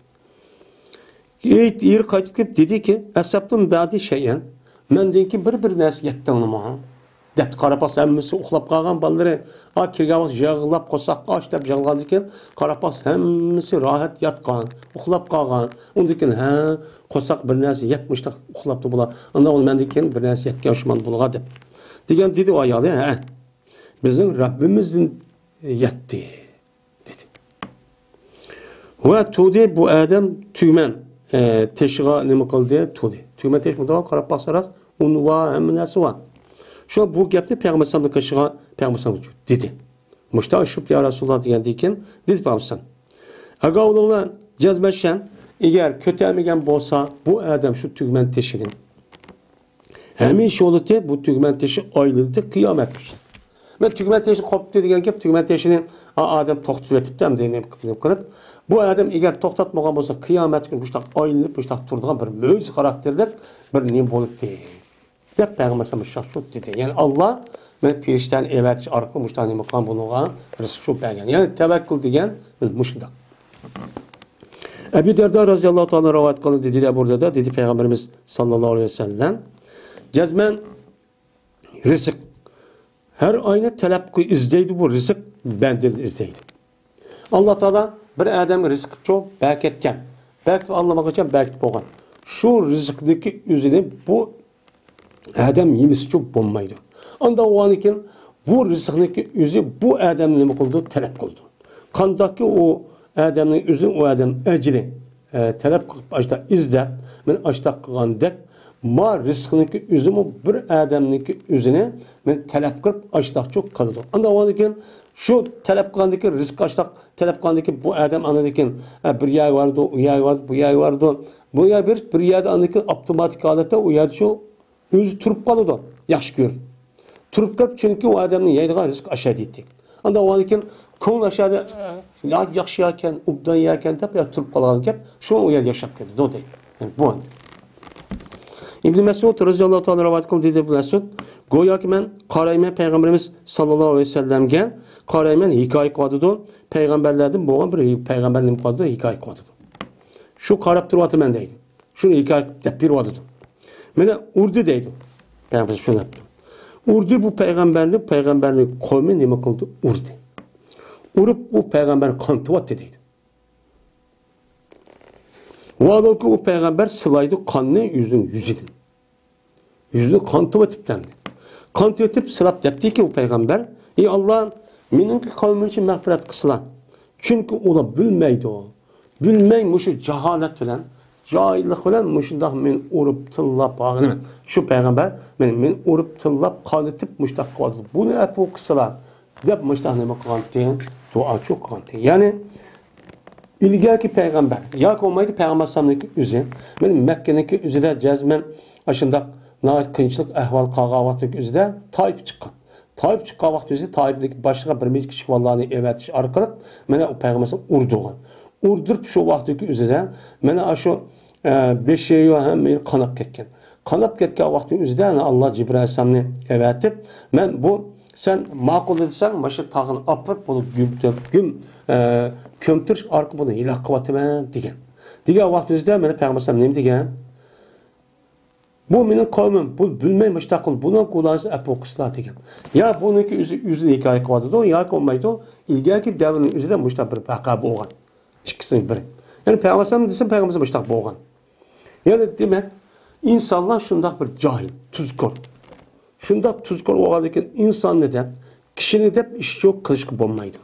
ئېرى قايتىپ كېلىپ دېدىكى، ئەسەبتۇم بەدى شەيئەن، مەندىن كېيىن بىر، بىر نەرسە يەتتىڭلىما؟ دەپتۇ. قاراپ باقسا ھەممىسى ئۇخلاپ قالغان بالىلىرى. ئا، كىرگەن ۋاقىت يىغلاپ قورساق ئاچ دەپ يىغلىغاندىن كېيىن قاراپ باقسا ھەممىسى راھەت ياتقان، ئۇخلاپ قالغان. ئۇندىن كېيىن، ھە، قورساق بىر نەرسە يەپ مۇشتاق ئۇخلاپتۇ بۇلار. ئاندىن ئۇ مەندىن كېيىن بىر نەرسە يەتكەن شۇمان بۇلارغا دەپ. دېگەن دېدى ئۇ ئايالى، ھە، بىزنىڭ رەببىمىزدىن يەتتى دېدى. ۋە تۇردى بۇ ئادەم تۈگمەن، ئە، تېشىغا نېمە قىلدى؟ تۇردى. تۈگمەن تېشى مۇنداق قاراپ باقسا راست، ئۇن ۋا ھەممە نەرسە ۋا. شۇ بۇ گەپنى پەيغەمبەر ئەلەيھىسسالامنىڭ قېشىغا پەيغەمبەر ئەلەيھىسسالام دېدى. مۇشتا شۇ يا رەسۇلاللا دېگەندىن كېيىن دېدى پەيغەمبەر ئەلەيھىسسالام. ئەگەر ئۇلار جەزمەشەن، ئەگەر كۆتەرمىگەن بولسا، بۇ ئادەم شۇ تۈگمەن تېشىدىن ھەمىشە يولىتى بۇ تۈگمەن تېشى ئايلىنىدۇ قىيامەت كۈنى. مەن تۈگمەن تېشى قوپتى دېگەن گەپ، تۈگمەن تېشىنى ئا-، ئادەم توختىتىۋېتىپتۇ، ئەمدى نېمە قىلىپ، بۇ ئادەم ئەگەر توختاتمىغان بولسا، قىيامەت كۈنى مۇشۇنداق ئايلىنىپ، مۇشۇنداق تۇرىدىغان بىر مۆجىزە خاراكتېرلىك بىر نېمە بولاتتى، دەپ پەيغەمبەر ئەلەيھىسسالام مۇشۇنداق دېدى. يەنى ئاللا مەن پېرىشتەنى ئەۋەتىش ئارقىلىق مۇشۇنداق نېمە قىلغان، بۇنىڭغا رىزىق شۇ بەرگەن. يەنى تەۋەككۈل دېگەن مۇشۇنداق. ئەبۇ دەردا رەزىياللاھۇ تائالا رىۋايەت قىلدى، دېدى ئەبۇ دەردا، دېدى پەيغەمبىرىمىز ساللاللاھۇ ئەلەيھى ۋەسەللەم، جەزمەن رىزىق. ھەر ئاينى تەلەپ قىل-، ئىزدەيدۇ بۇ رىزىق، بەندىدىن ئىزدەيدۇ. ئاللا تائالا بىر ئادەمگە رىزىق قىپچۇ، بەرىكەتكەن. بەرىكەت ئاللىمىغاچان بەرىكەت بولغان. شۇ رىزىقنىڭكى ئۆزىنى بۇ ئادەم يېمىسىچۇ بولمايدۇ. ئانداق بولغاندىن كېيىن بۇ رىزىقنىڭكى ئۆزى بۇ ئادەمنى نېمە قىلىدۇ؟ تەلەپ قىلىدۇ. قانداقكى ئۇ ئادەمنىڭ ئۆزى، ئۇ ئادەم ئەجرى، ئە، تەلەپ قىلىپ، ئاشتا ئىزدەپ، مەن ئاشتا قىلغاندەك، ما رىزىقنىڭكى ئۆزىمۇ بىر ئادەمنىڭكى ئۆزىنى مەن تەلەپ قىلىپ، ئاشتاقچۇ قىلىدۇ. ئانداق بولغاندىن كېيىن شۇ تەلەپ قىلغاندىن كېيىن رىزىق ئاشتاق، تەلەپ قىلغاندىن كېيىن بۇ ئادەم ئاندىن كېيىن، ئە، بىر يەرگە بارىدۇ، ئۇ يەرگە بارىدۇ، بۇ يەرگە بارىدۇ، بۇ يەرگە بېرىپ، بىر يەردە ئاندىن كېيىن ئاپتوماتىك ھالەتتە ئۇ يەردە شۇ ئۆزى تۇرۇپ قالىدۇ، ياخشى كۆرۈپ. تۇرۇپ قېلىپ، چۈنكى ئۇ ئادەمنىڭ يەيدىغان رىزقى ئاشايدىكەن. ئانداق بولغاندىن كېيىن كۆڭلى ئاشايدۇ، يا ياخشى يەركەن، ئوبدان يەركەن دەپ، يا تۇرۇپ قالغان گەپ، شۇڭا ئۇ يەردە ياشاپ كېتىدۇ دەيدۇ. يەنى بۇ ئەمدى. ئىبن مەسئۇد رەزىياللاھۇ تائالا رىۋايەت قىلدى، دېدى ئىبن مەسئۇد، گوياكى مەن قارايمەن پەيغەمبىرىمىز ساللاللاھۇ ئەلەيھى ۋەسەللەمگە، قارايمەن ھېكايە قىلىۋاتىدۇ، پەيغەمبەرلەردىن بولغان بىر پەيغەمبەر نېمە قىلىۋاتىدۇ؟ ھېكايە قىلىۋاتىدۇ. شۇ قاراپ تۇرۇۋاتىمەن دەيدۇ. شۇنى ھېكايە قىلىپ دەپ بېرىۋاتىدۇ. مانا ئۇردى دەيدۇ. پەيغەمبەر شۇنداق دەپتۇ. ئۇردى بۇ پەيغەمبەرنى، پەيغەمبەرنىڭ قومى نېمە قىلدى؟ ئۇردى. ئۇرۇپ، ئۇ پەيغەمبەر قان تىۋاتتى دەيدۇ. ۋاھالەنكى، ئۇ پەيغەمبەر سىلايدۇ قاننى ئۆزىنىڭ يۈزىدىن. يۈزىدىن قان تىۋېتىپتۇ ئەمدى. قان تىۋېتىپ سىلاپ دەپتىكى، ئۇ پەيغەمبەر، ئى ئاللا، مېنىڭكى قەۋمىم ئۈچۈن مەغپىرەت قىلسىلا. چۈنكى ئۇلار بىلمەيدۇ. بىلمەي مۇشۇ جاھالەت بىلەن، جاھىللىق بىلەن مۇشۇنداق مېنى ئۇرۇپ، تىللاپ، ھاغىنى، شۇ پەيغەمبەر مېنى، مېنى ئۇرۇپ، تىللاپ، قانىتىپ مۇشۇنداق قىلىۋاتىدۇ. بۇنى ئەپۇ قىلسىلا، دەپ مۇشۇنداق نېمە قىلغانتى؟ دۇئا قىلغانتى. يەنى ئىلگەركى پەيغەمبەر ياكى بولمايدۇ پەيغەمبەر ئەلەيھىسسالامنىڭكى ئۆزى، مەن مەككىنىڭكى ئۆزىدە جەزمەن ئاشۇنداق ناھايىتى قىيىنچىلىق ئەھۋال قالغان ۋاقىتنىڭكى ئۆزىدە تائىپ چىققان. تائىپ چىققان ۋاقىت ئۆزى تائىپتىكى باشلىققا بىر نەچچە كىچىك بالىلارنى ئەۋەتىش ئارقىلىق مانا ئۇ پەيغەمبەر ئۇردۇرغان. ئۇردۇرۇپ شۇ ۋاقىتتىكى ئۆزىدە مانا ئاشۇ، ئە، بېشى ھەممە يېرى قاناپ كەتكەن. قاناپ كەتكەن ۋاقتى ئۆزىدە ئاللا جىبرىئىل ئەلەيھىسسالامنى ئەۋەتىپ، مەن بۇ سەن ماقۇل دېسەڭ، مانا شۇ تاغنى ئاپىرىپ، بۇنى گۈم، گۈم، ئە، كۆمتۈرۈش ئارقىلىق بۇنى ھېلاك قىلىۋاتىمەن دېگەن. دېگەن ۋاقتى ئۆزىدە مانا پەيغەمبەر ئەلەيھىسسالام نېمە دېگەن؟ بۇ مېنىڭ قەۋمىم، بۇ بىلمەي مۇشۇنداق قىلدى، بۇنىڭ گۇناھىسى ئەپۇ قىلسىلا دېگەن. يا بۇنىڭكى ئۆزى، ئۆزىنى ھېكايە قىلىۋاتىدۇ، ياكى بولمايدۇ، ئىلگەركى دەۋرنىڭ ئۆزىدە مۇشۇنداق بىر ۋەقە بولغان. ئىككىسىنىڭ بىرى. يەنى پەيغەمبەر ئەلەيھىسسالام دېسە، پەيغەمبەر مۇشۇنداق بولغان. يەنى دېمەك، ئىنسانلار شۇنداق بىر جاھىل، تۇزكور. شۇنداق تۇزكور بولغاندىن كېيىن ئىنساننى دەپ، كىشىنى دەپ ئىش يوق قىلىشقا بولمايدۇ.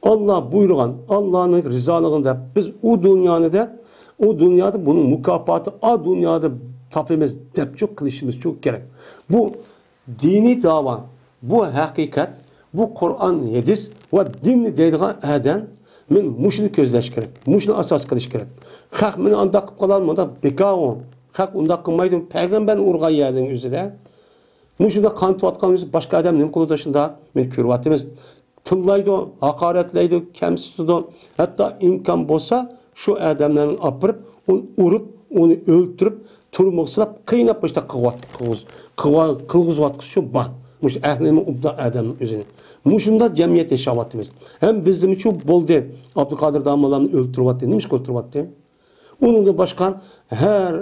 ئاللا بۇيرۇغان، ئاللانىڭ رىزالىقىنى دەپ، بىز ئۇ دۇنيانى دەپ، ئۇ دۇنيادا بۇنىڭ مۇكاپاتى ئا دۇنيادا تاپىمىز دەپچۇ قىلىشىمىزچۇ كېرەك. بۇ دىنىي داۋا، بۇ ھەقىقەت، بۇ قۇرئان، ھەدىس ۋە دىننى دەيدىغان ئادەم، مەن مۇشۇنى كۆزلەش كېرەك، مۇشۇنى ئاساس قىلىش كېرەك. خەق مېنى ئانداق قىلىپ قالار، مۇنداق بىكار ئۇ. خەق ئۇنداق قىلمايدۇ، پەيغەمبەرنى ئۇرغان يەرنىڭ ئۆزىدە. مۇشۇنداق قان تىۋاتقان بىز باشقا ئادەم نېمە قىلىدۇ شۇنداق؟ مېنى كۆرۈۋاتىمىز. تىللايدۇ، ھاقارەتلەيدۇ، كەمسىتىدۇ. ھەتتا ئىمكان بولسا شۇ ئادەملەرنى ئاپىرىپ، ئۇنى ئۇرۇپ، ئۇنى ئۆلتۈرۈپ، تۈرمىگە سىلاپ، قىيناپ مۇشۇنداق قىلغۇۋات-، قىلغۇز-، قىلغۇ-، قىلغۇزۇۋاتقۇسى شۇ بار. مۇشۇ ئەھلىمۇ ئوبدان ئادەمنىڭ ئۆزىنى. مۇشۇنداق جەمئىيەت ياشاۋاتىمىز. ھەم بىزدىمۇ شۇ بولدى. ئابدۇقادىر داموللامنى ئۆلتۈرۈۋاتتى. نېمىشقا ئۆلتۈرۈۋاتتى؟ ئۇنىڭدىن باشقا ھەر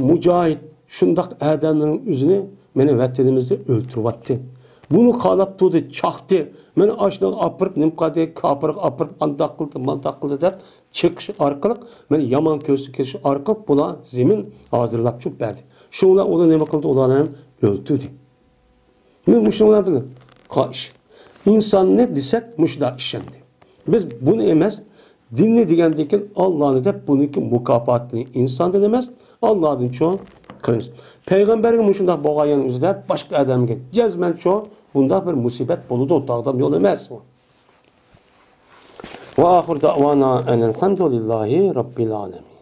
مۇجاھىد شۇنداق ئادەملەرنىڭ ئۆزىنى مانا ۋەتىنىمىزدە ئۆلتۈرۈۋەتتى. بۇنى قالاپ تۇردى، چاقتى. مانا ئاشۇنى ئاپىرىپ، نېمە قىلدى، كاپىرغا ئاپىرىپ، ئانداق قىلدى، مانداق قىلدى دەپ چېقىش ئارقىلىق، مانا يامان كۆرسىتىش ئارقىلىق بۇلار زېمىن ھازىرلاپ چۈشۈپ بەردى. شۇڭلار ئۇنى نېمە قىلدى، ئۇلارنى ھەم ئۆلتۈردى. مەن مۇشۇنىڭ بىلەن قا-، ئىش. ئىنساننى دېسەك، مۇشۇنداق ئىش ئەمدى. بىز بۇنى ئەمەس، دىننى دېگەندىن كېيىن ئاللانى دەپ، بۇنىڭكى مۇكاپاتىنى ئىنساندىن ئەمەس، ئاللادىن چوڭ قىلىمىز. پەيغەمبەرگە مۇشۇنداق بولغان يەرنىڭ ئۆزىدە باشقا ئادەمگە جەزمەن چوڭ بۇنداق بىر مۇسىبەت بولىدۇ، تاغدام يول ئەمەس بۇ. ۋە ئاخىر دەۋانا ئەنىلھەمدۇلىللاھى رەببىل ئالەمىن.